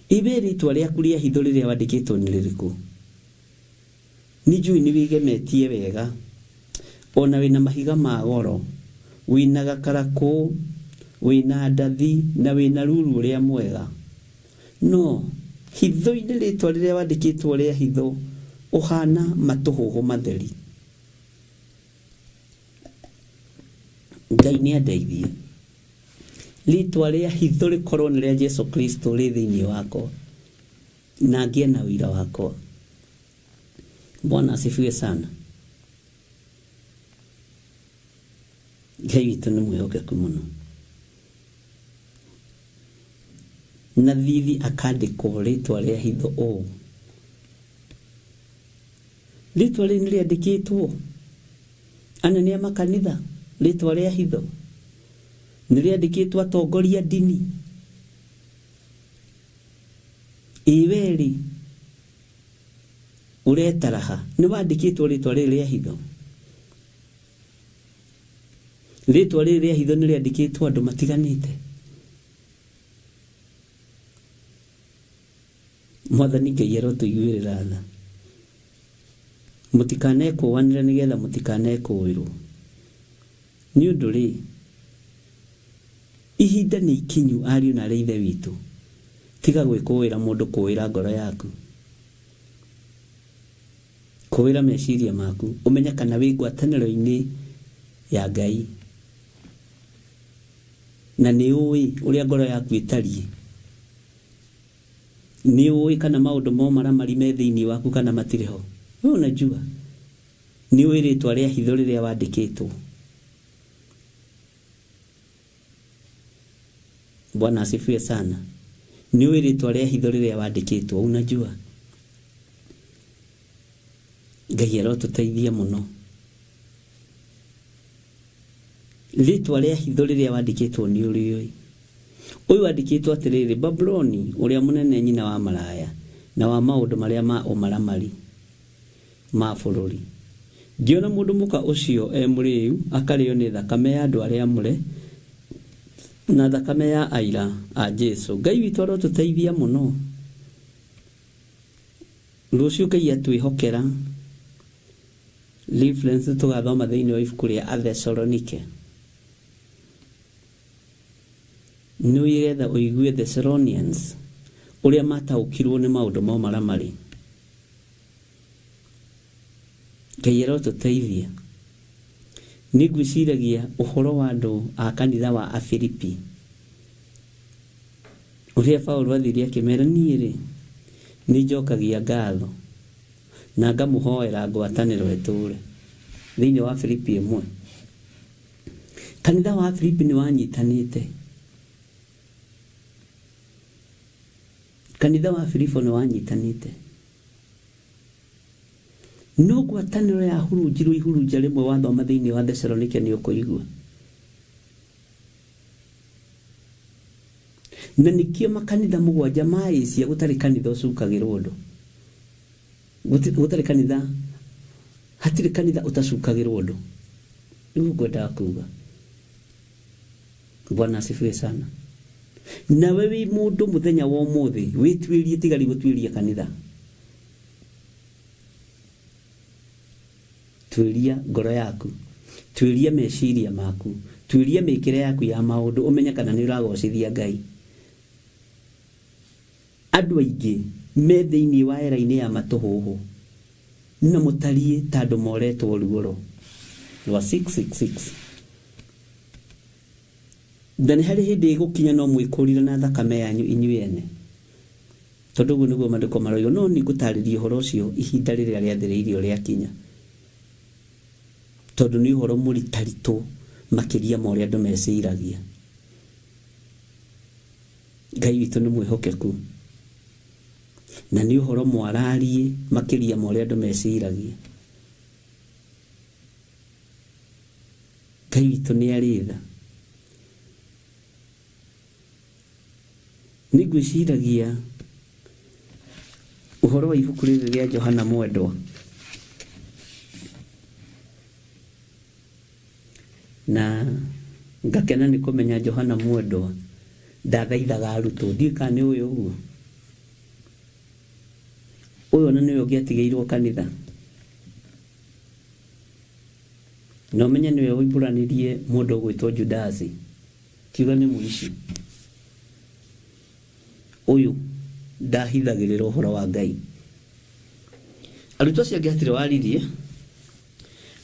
[SPEAKER 6] Ibe rĩtwa rĩaku rĩa hitho rĩrĩa wandĩkĩtwo nĩ rĩrĩkũ? Nĩ njũĩ nĩ wĩgemetie wega, ona wĩna mahiga ma goro, wĩna gakarakũ, wĩna ndathi, na wĩna ruru ũrĩa mwega, no hitho-inĩ rĩtwa rĩrĩa wandĩkĩtwo rĩa hitho ũhana matũhũhũ matheri. Ngai nĩ andeithie rĩtwa rĩa hitho rĩkorwo nĩ rĩa Jesu Kristo rĩ thĩinĩ wakwa, na ngĩe na ũira wakwa. Bwana asifiwe sana. Ngai witũ nĩ mwĩhokeku mũno. Na thithi akandĩkwo rĩtwa rĩa hitho ũũ. Rĩtwa rĩrĩ nĩ rĩandĩkĩtwo anene a makanitha, rĩtwa rĩa hitho nĩ rĩandĩkĩtwo atongoria ndini. Ĩ werĩ ũretaraha nĩ wandĩkĩtwo rĩtwa rĩrĩ rĩa hitho. Rĩtwa rĩrĩ rĩa hitho nĩ rĩandĩkĩtwo andũ matiganĩte. Mwathani Ngai arotũiguĩrĩra tha. Mũtikanekũũanĩre nĩgetha mũtikanekũũĩrwo. Nĩ ũndũ rĩ, ihinda nĩ ikinyu ariũ na arĩ ithe witũ. Tiga gwĩkũĩra mũndũ kũĩra ngoro yaku. Kũĩra meciria maku, ũmenye kana wĩ ngwatanĩro-inĩ ya Ngai. Na nĩ ũĩ ũrĩa ngoro yaku ĩtariĩ. Nĩ ũĩ kana maũndũ ma ũmaramari me thĩinĩ waku kana matirĩ ho. Wewe unajua. Nĩ ũĩ rĩtwa rĩa hitho rĩrĩa wandĩkĩtwo. Bwana asifiwe sana. Nĩ ũĩ rĩtwa rĩa hitho rĩrĩa wandĩkĩtwo, unajua. Ngai arotũteithia mũno. Rĩtwa rĩa hitho rĩrĩa wandĩkĩtwo nĩ ũrĩũĩ. Ũyũ wandĩkĩtwo atĩrĩrĩ, Babuloni ũrĩa mũnene nyina wa maraya na wa maũndũ marĩa ma ũmaramari ma bũrũri. Ngĩona mũndũ mũka ũcio e mũrĩu akarĩo nĩ thakame ya andũ arĩa amũre na thakame ya aira a Jesu. Ngai witũ arotũteithia mũno. Rũciũ Ngai atwĩhokera reference tũgathoma thĩinĩ wa ibuku rĩa Athesalonike. Nĩgetha ũigue Thessalonians ũrĩa mataũkirwo nĩ maũndũ ma ũmaramari. Ngai arotũteithia. Nĩ ngwĩciragia ũhoro wa andũ a kanitha wa Afilipi. Ũrĩa Paũlũ athire akĩmera, niĩ rĩ nĩ njokagia ngatho na ngamũhoera ngwatanĩro ĩtũũre. Thĩinĩ wa Filipi 1. Kanitha wa Filipi nĩ wanyitanĩte. Kanitha wa Filipo nĩ wanyitanĩte. No ngwatanĩro yahurunjirwo ihurunja rĩmwe wathoma thĩinĩ wa Thessalonike nĩ ũkũigua. Na nĩkĩo makanitha mũgwanja ma Asia gũtarĩ kanitha ũcukagĩrwo ũndũ. Gũtarĩ kanitha, hatirĩ kanitha ũtacukagĩrwo ũndũ. Nĩguo ngwendaga kuga. Bwana asifiwe sana. Nawe wĩ mũndũ mũthenya wa ũmũthĩ wĩtuĩrie tiga rĩu gũtuĩria kanitha. Tuĩria ngoro yaku, tuĩria meciria maku, tuĩria mĩkĩre yaku ya maũndũ, ũmenye kana nĩ ũragocithia Ngai. Andũ aingĩ me thĩinĩ wa era-inĩ ya matũhũhũ na mũtariĩ ta andũ moretwo ruoro rwa 666. Na nĩ harĩ hĩndĩ ĩgũkinya no mwĩkũrire na thakame yanyu inyuĩ ene. Tondũ ũguo nĩguo maandĩko maroiga. No nĩ ngũtarĩria ũhoro ũcio ihinda rĩrĩa rĩathĩrĩirio rĩakinya. Tondũ nĩ ũhoro mũritaritũ makĩria ma ũrĩa andũ meciragia. Ngai witũ nĩ mwĩhokeku. Na nĩ ũhoro mwararie makĩria ma ũrĩa andũ meciragia. Ngai witũ nĩ arĩ tha. Nĩ ngwĩciragia ũhoro wa ibuku rĩrĩ rĩa Johana Mwendwa. Na ngakena nĩ kũmenya Johana Mwendwa ndathaithaga arutwo. Ndiũĩ kana nĩ ũyũ ũguo. Ũyũ ona nĩwe ũngĩatigĩirwo kanitha. Na ũmenye nĩwe woimbũranirie mũndũ ũgwĩtwo Judasi. Kiuga nĩ mũici. Ũyũ ndahithagĩrĩra ũhoro wa Ngai. Arutwo acio angĩ hatirĩ waririe,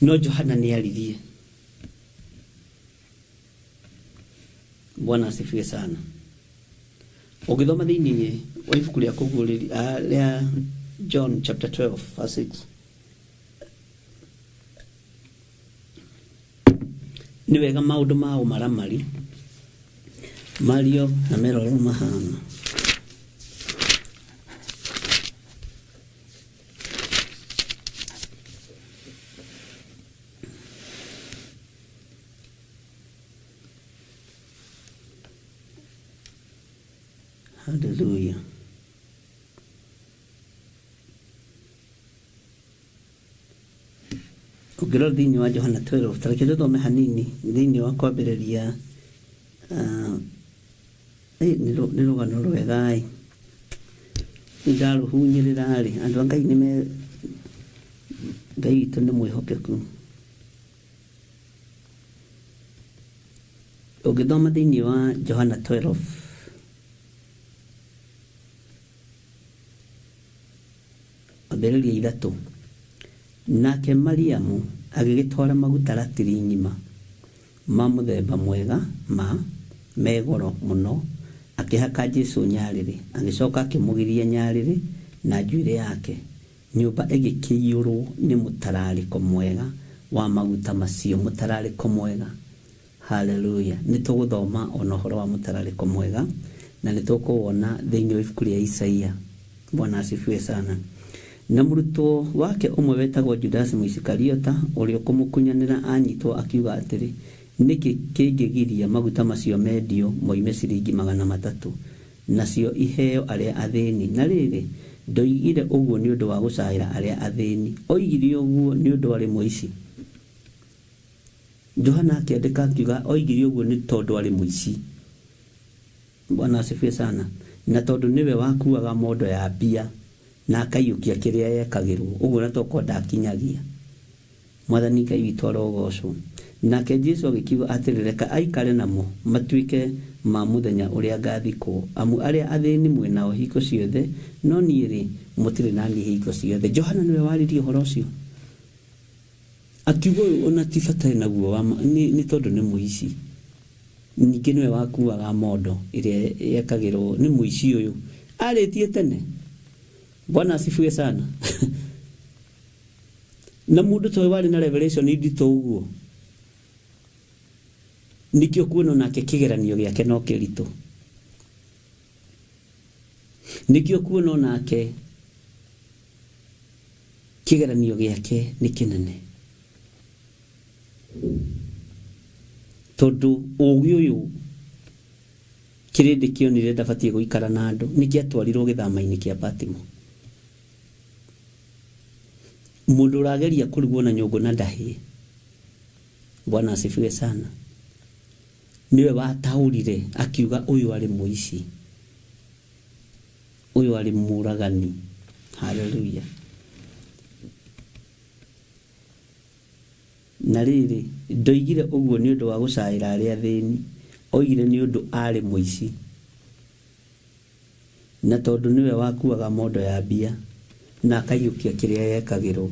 [SPEAKER 6] no Johana nĩ aririe. Bwana asifiwe sana. Ũngĩthoma thĩinĩ wa ibuku rĩa kũguũrĩria rĩa John chapter 12 verse 6. Nĩ wega maũndũ ma ũmaramari mario na merwo ũrĩa mahana. Hallelujah. Ũngĩrora thĩinĩ wa Johana 12, ta reke tũthome hanini thĩinĩ wa kwambĩrĩria, nĩ rũgano rwega-ĩ, nĩndarũhunyĩrĩra-rĩ, andũ a Ngai nĩme Ngai witũ nĩ mwĩhokeku. Ũngĩthoma thĩinĩ wa Johana 12, ambĩrĩria 3, nake Mariamu agĩgĩtwara maguta ratiri ng'ima ma mũthemba mwega ma me goro mũno, akĩhaka Jesũ nyarĩrĩ, agĩcoka akĩmũgiria nyarĩrĩ na njuĩrĩ yake. Nyũmba ĩgĩkĩiyũrwo nĩ mũtararĩko mwega wa maguta macio, mũtararĩko mwega. Haleluya. Nĩ tũgũthoma ona ũhoro wa mũtararĩko mwega na nĩ tũkũwona thĩinĩ wa ibuku rĩa Isaia. Bwana asifiwe sana. Na mũrutwo wake ũmwe wetagwo Judasi Mũisikariota, ũrĩa ũkũmũkunyanĩra, anyitwo akiuga atĩrĩ, nĩkĩ kĩngĩgiria maguta macio mendio moime ciringi 300, nacio iheo arĩa athĩni? Na rĩrĩ, ndoigire ũguo nĩ ũndũ wa gũcaĩra arĩa athĩni, oigire ũguo nĩ ũndũ arĩ mũici. Johana akĩandĩka akiuga oigire ũguo nĩ tondũ arĩ mũici. Bwana asifiwe sana. Na tondũ nĩwe wakuaga mondo ya mbia na akaiyũkia kĩrĩa yekagĩrwo, ũguo na tokorwo ndakinyagia. Mwathani Ngai witũ arogocwo. Nake Jesũ agĩkiuga atĩrĩ, reka aikare namo matuĩke ma mũthenya ũrĩa ngathikwo, amu arĩa athĩni mwĩ nao hingo ciothe, no niĩ-rĩ mũtirĩ na niĩ hingo ciothe. Johana nĩwe waririe ũhoro ũcio, akiuga ũyũ ona ti bata naguo wa nĩ tondũ nĩ mũici. Ningĩ nĩwe wakuaga mondo ĩrĩa yekagĩrwo nĩ mũici ũyũ, arĩtie tene. Bwana asifiwe sana. Na mũndũ ta ũyũ warĩ na revelation nditũ ũguo, nĩkĩo kuona nake kĩgeranio gĩake no kĩritũ, nĩkĩo kuona nake kĩgeranio gĩake nĩ kĩnene, tondũ ũũgĩ ũyũ kĩrĩndĩ kĩonire ndabatiĩ gũikara na andũ, nĩkĩatwarirwo gĩthama-inĩ kĩa Patimo. Mũndũ ũrageria kũrugwo na nyũngũ na ndahĩe. Bwana asifiwe sana. Nĩwe wataũrire akiuga ũyũ arĩ mũici, ũyũ arĩ mũragani. Haleluya. Na rĩrĩ, ndoigire ũguo nĩ ũndũ wa gũcaĩra arĩa athĩni, oigire nĩ ũndũ arĩ mũici, na tondũ nĩwe wakuaga mondo ya mbia na akaiyũkia kĩrĩa yekagĩrwo.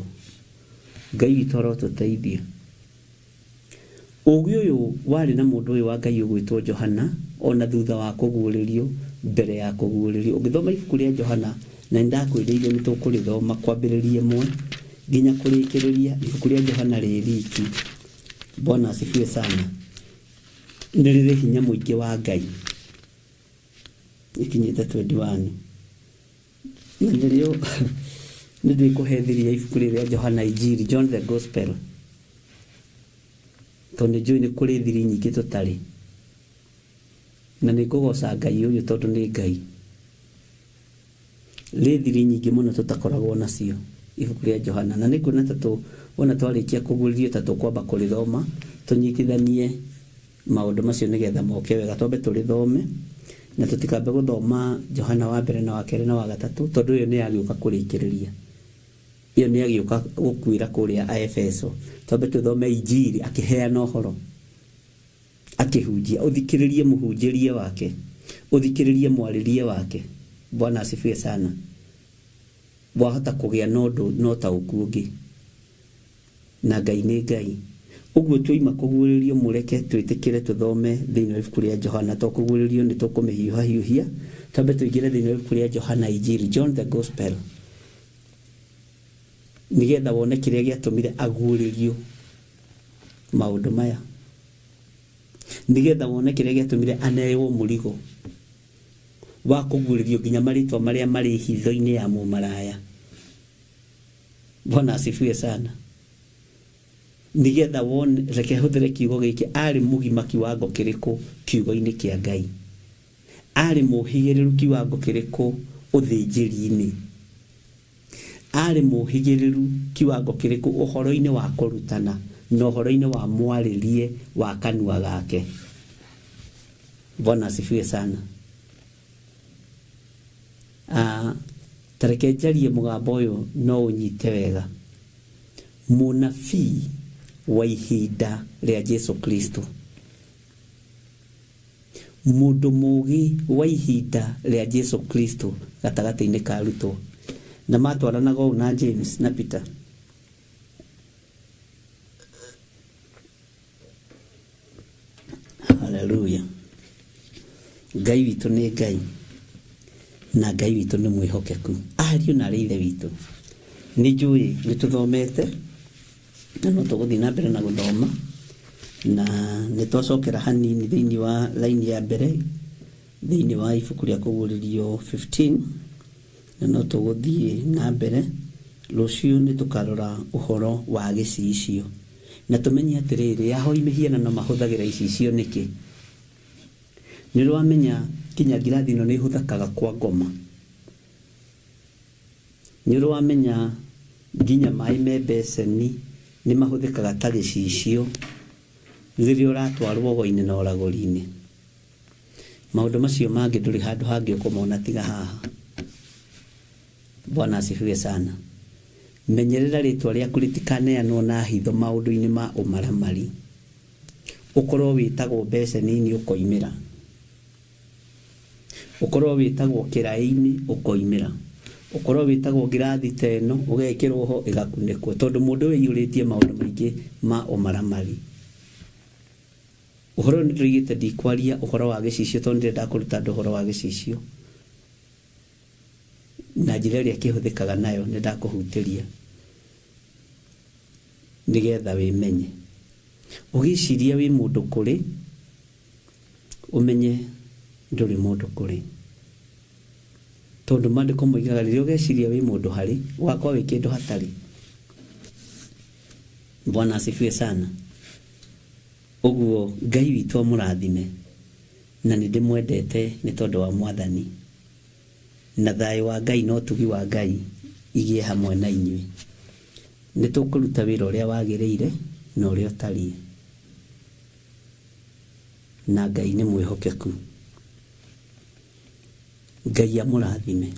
[SPEAKER 6] Ngai witũ arotũteithia. Ũũgĩ ũyũ warĩ na mũndũ ũyũ wa Ngai ũgwĩtwo Johana, ona thutha wa kũguũrĩrio, mbere ya kũguũrĩrio. Ũngĩthoma ibuku rĩa Johana, na nĩndakwĩrĩire nĩ tũkũrĩthoma kwambĩrĩria ĩmwe nginya kũrĩkĩrĩria, ibuku rĩa Johana rĩ riki. Bwana asifiwe sana. Nĩ rĩrĩ hinya mũingĩ wa Ngai. Ikinyĩte 21. Na nĩrĩo nĩ ndĩkũhe thiri ya ibuku rĩrĩa Johana Injiri, John the Gospel, tondũ nĩ njũĩ nĩ kũrĩ thiri nyingĩ tũtarĩ, na nĩ ngũgoca Ngai ũyũ tondũ nĩ Ngai. Rĩ thiri nyingĩ mũno tũtakoragwo nacio ibuku rĩa Johana, na nĩ nguona ta wona twarĩkia kũguũrĩrio ta tũkwamba kũrĩthoma tũnyitithanie maũndũ macio nĩgetha moke wega. Twambe tũrĩthome na tũtikambe gũthoma Johana wa mbere na wa kerĩ na wa gatatũ, tondũ ĩyo nĩ yagĩũka kũrĩkĩrĩria, ĩyo nĩ yagĩũka gũkuĩra kũrĩa Aefeso. Twambe tũthome Injiri akĩheana ũhoro, akĩhunjia, ũthikĩrĩrie mũhunjĩrie wake, ũthikĩrĩrie mwarĩrie wake. Bwana asifiwe sana. Wahota kũgĩa na ũndũ na ũtaũku ũngĩ, na Ngai nĩ Ngai. Ũguo twoima kũguũrĩrio, mũreke twĩtĩkĩre tũthome thĩinĩ wa ibuku rĩa Johana. To kũguũrĩrio nĩ tũkũmĩhiũhahiũhia, twambe tũingĩre thĩinĩ wa ibuku rĩa Johana Injiri, John the Gospel, nĩgetha wone kĩrĩa gĩatũmire aguũrĩrio maũndũ maya. Nĩgetha wone kĩrĩa gĩatũmire aneo mũrigo wa kũguũrĩrio nginya marĩtwa marĩa marĩ hitho-inĩ ya mũmaraya. Bwana asifiwe sana. Nĩgetha wone, reke hũthĩre kiugo gĩkĩ, arĩ mũgima kiwango kĩrĩkũ kiugo-inĩ kĩa Ngai, arĩ mũhĩgĩrĩru kiwango kĩrĩkũ ũthĩnjĩri-inĩ, arĩ mũhĩgĩrĩru kiwango kĩrĩkũ ũhoro-inĩ wa kũrutana na ũhoro-inĩ wa mwarĩrie wa kanua gake. Bwana asifiwe sana. Tareke njarie mũgambo ũyũ no ũnyite wega. Mũnabii wa ihinda rĩa Jesu Kristo, mũndũ mũũgĩ wa ihinda rĩa Jesu Kristo gatagatĩ-inĩ ka arutwo, na matwaranaga ũũ na James na Peter. Haleluya. Ngai witũ nĩ Ngai na Ngai witũ nĩ mwĩhokeku, ariũ na arĩ ithe witũ. Nĩ njũĩ nĩ tũthomete na no tũgũthiĩ na mbere na gũthoma, na nĩ twacokera hanini thĩinĩ wa laini ya mbere thĩinĩ wa ibuku rĩa Kũguũrĩrio 15, na no tũgũthiĩ na mbere. Rũciũ nĩ tũkarora ũhoro wa gĩcicio na tũmenye atĩrĩrĩ, ahoi mĩhianano mahũthagĩra icicio nĩkĩ. Nĩ ũramenya kinya ngirathi ĩno nĩ ĩhũthĩkaga kwa ngoma. Nĩ ũramenya nginya maĩ me mbeceni nĩ mahũthĩkaga ta gĩcicio rĩrĩa ũratwarwo ũgo-inĩ na ũragũri-inĩ. Maũndũ macio mangĩ ndũrĩ handũ hangĩ ũkũmona tiga haha. Bwana asifiwe sana. Menyerera rĩtwa rĩaku rĩtikaneanwo na hitho maũndũ-inĩ ma ũmaramari. Ũkorwo wĩtagwo mbeceni-inĩ ũkoimĩra, ũkorwo wĩtagwo kĩraĩ-inĩ ũkoimĩra, ũkorwo wĩtagwo ngirathi ta ĩno ũgekĩrwo ho ĩgakunĩkwo, tondũ mũndũ ũyũ aiyũrĩtie maũndũ maingĩ ma ũmaramari. Ũhoro ũyũ nĩndĩroigĩte ndikwaria ũhoro wa gĩcicio tondũ ndĩrenda kũruta andũ ũhoro wa gĩcicio na njĩra ĩrĩa kĩhũthĩkaga nayo, nĩndakũhutĩria nĩgetha wĩmenye. Ũgĩciria wĩ mũndũ kũrĩ, ũmenye ndũrĩ mũndũ kũrĩ, tondũ maandĩko moigaga rĩrĩa ũgeciria wĩ mũndũ harĩ, ũgakorwo wĩ kĩndũ hatarĩ. Bwana asifiwe sana. Ũguo Ngai witũ amũrathime, na nĩ ndĩmwendete nĩ tondũ wa Mwathani, na thayũ wa Ngai na ũtugi wa Ngai igĩe hamwe na inyuĩ. Nĩ tũkũruta wĩra ũrĩa wagĩrĩire na ũrĩa ũtariĩ, na Ngai nĩ mwĩhokeku. Ngai amũrathime.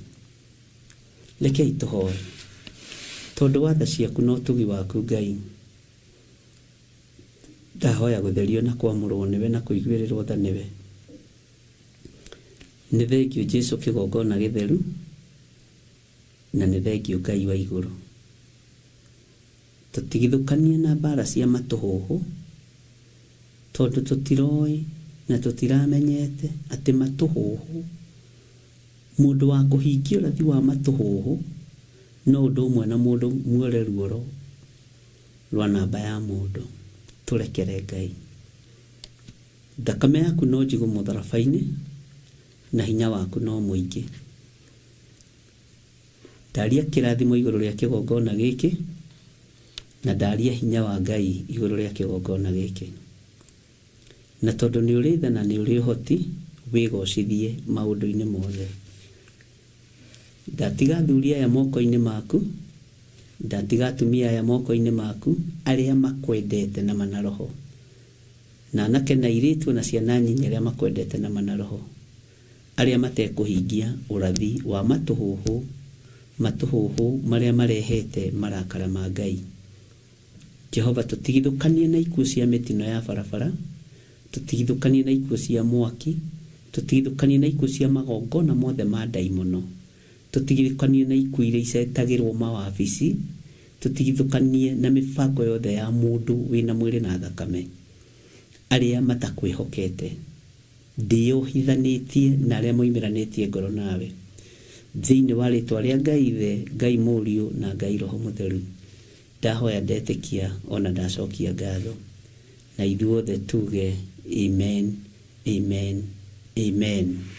[SPEAKER 6] Rekei tũhoe. Tondũ wa tha ciaku na ũtugi waku Ngai, ndahoya gũtherio na kwamũrwo nĩwe na kũiguĩrĩrwo tha nĩwe. Nĩ thengio Jesu kĩgongona gĩtheru, na nĩ thengio Ngai wa igũrũ. Tũtigithũkanie na mbara cia matũhũhũ, tondũ tũtiroĩ na tũtiramenyete atĩ matũhũhũ, mũndũ wa kũhingia ũrathi wa matũhũhũ no ũndũ ũmwe na mũndũ muore ruoro rwa namba ya mũndũ. Tũrekere Ngai. Thakame yaku no njigũ mũtharaba-inĩ, na hinya waku no mũingĩ. Ndaria kĩrathimo igũrũ rĩa kĩgongona gĩkĩ, na ndaria hinya wa Ngai igũrũ rĩa kĩgongona gĩkĩ. Na tondũ nĩ ũrĩ tha na nĩ ũrĩ ũhoti, wĩgocithie maũndũ-inĩ mothe. Ndatiga athuri aya moko-inĩ maku, ndatiga atumia aya moko-inĩ maku, arĩa makwendete na mana roho, na anake na airĩtu na ciana nyinyi arĩa makwendete na mana roho, arĩa matekũhingia ũrathi wa matũhũhũ, matũhũhũ marĩa marehete marakara ma Ngai. Jehova, tũtigithũkanie na ikuũ cia mĩtino ya barabara, tũtigithũkanie na ikuũ cia mwaki, tũtigithũkanie na ikuũ cia magongona mothe ma ndaimono, tũtigithũkanie na ikuũ iria icetagĩrwo mawabici, tũtigithũkanie na mĩbango yothe ya mũndũ wĩna mwĩrĩ na thakame, arĩa matakwĩhokete. Ndĩyohithanĩtie na arĩa moimĩranĩtie ngoro nawe. Thĩinĩ wa rĩtwa rĩa Ngai Ithe, Ngai Mũriũ na Ngai Roho Mũtheru, ndahoya ndetĩkia ona ndacokia ngatho, na ithuothe tuge Amen, amen, amen.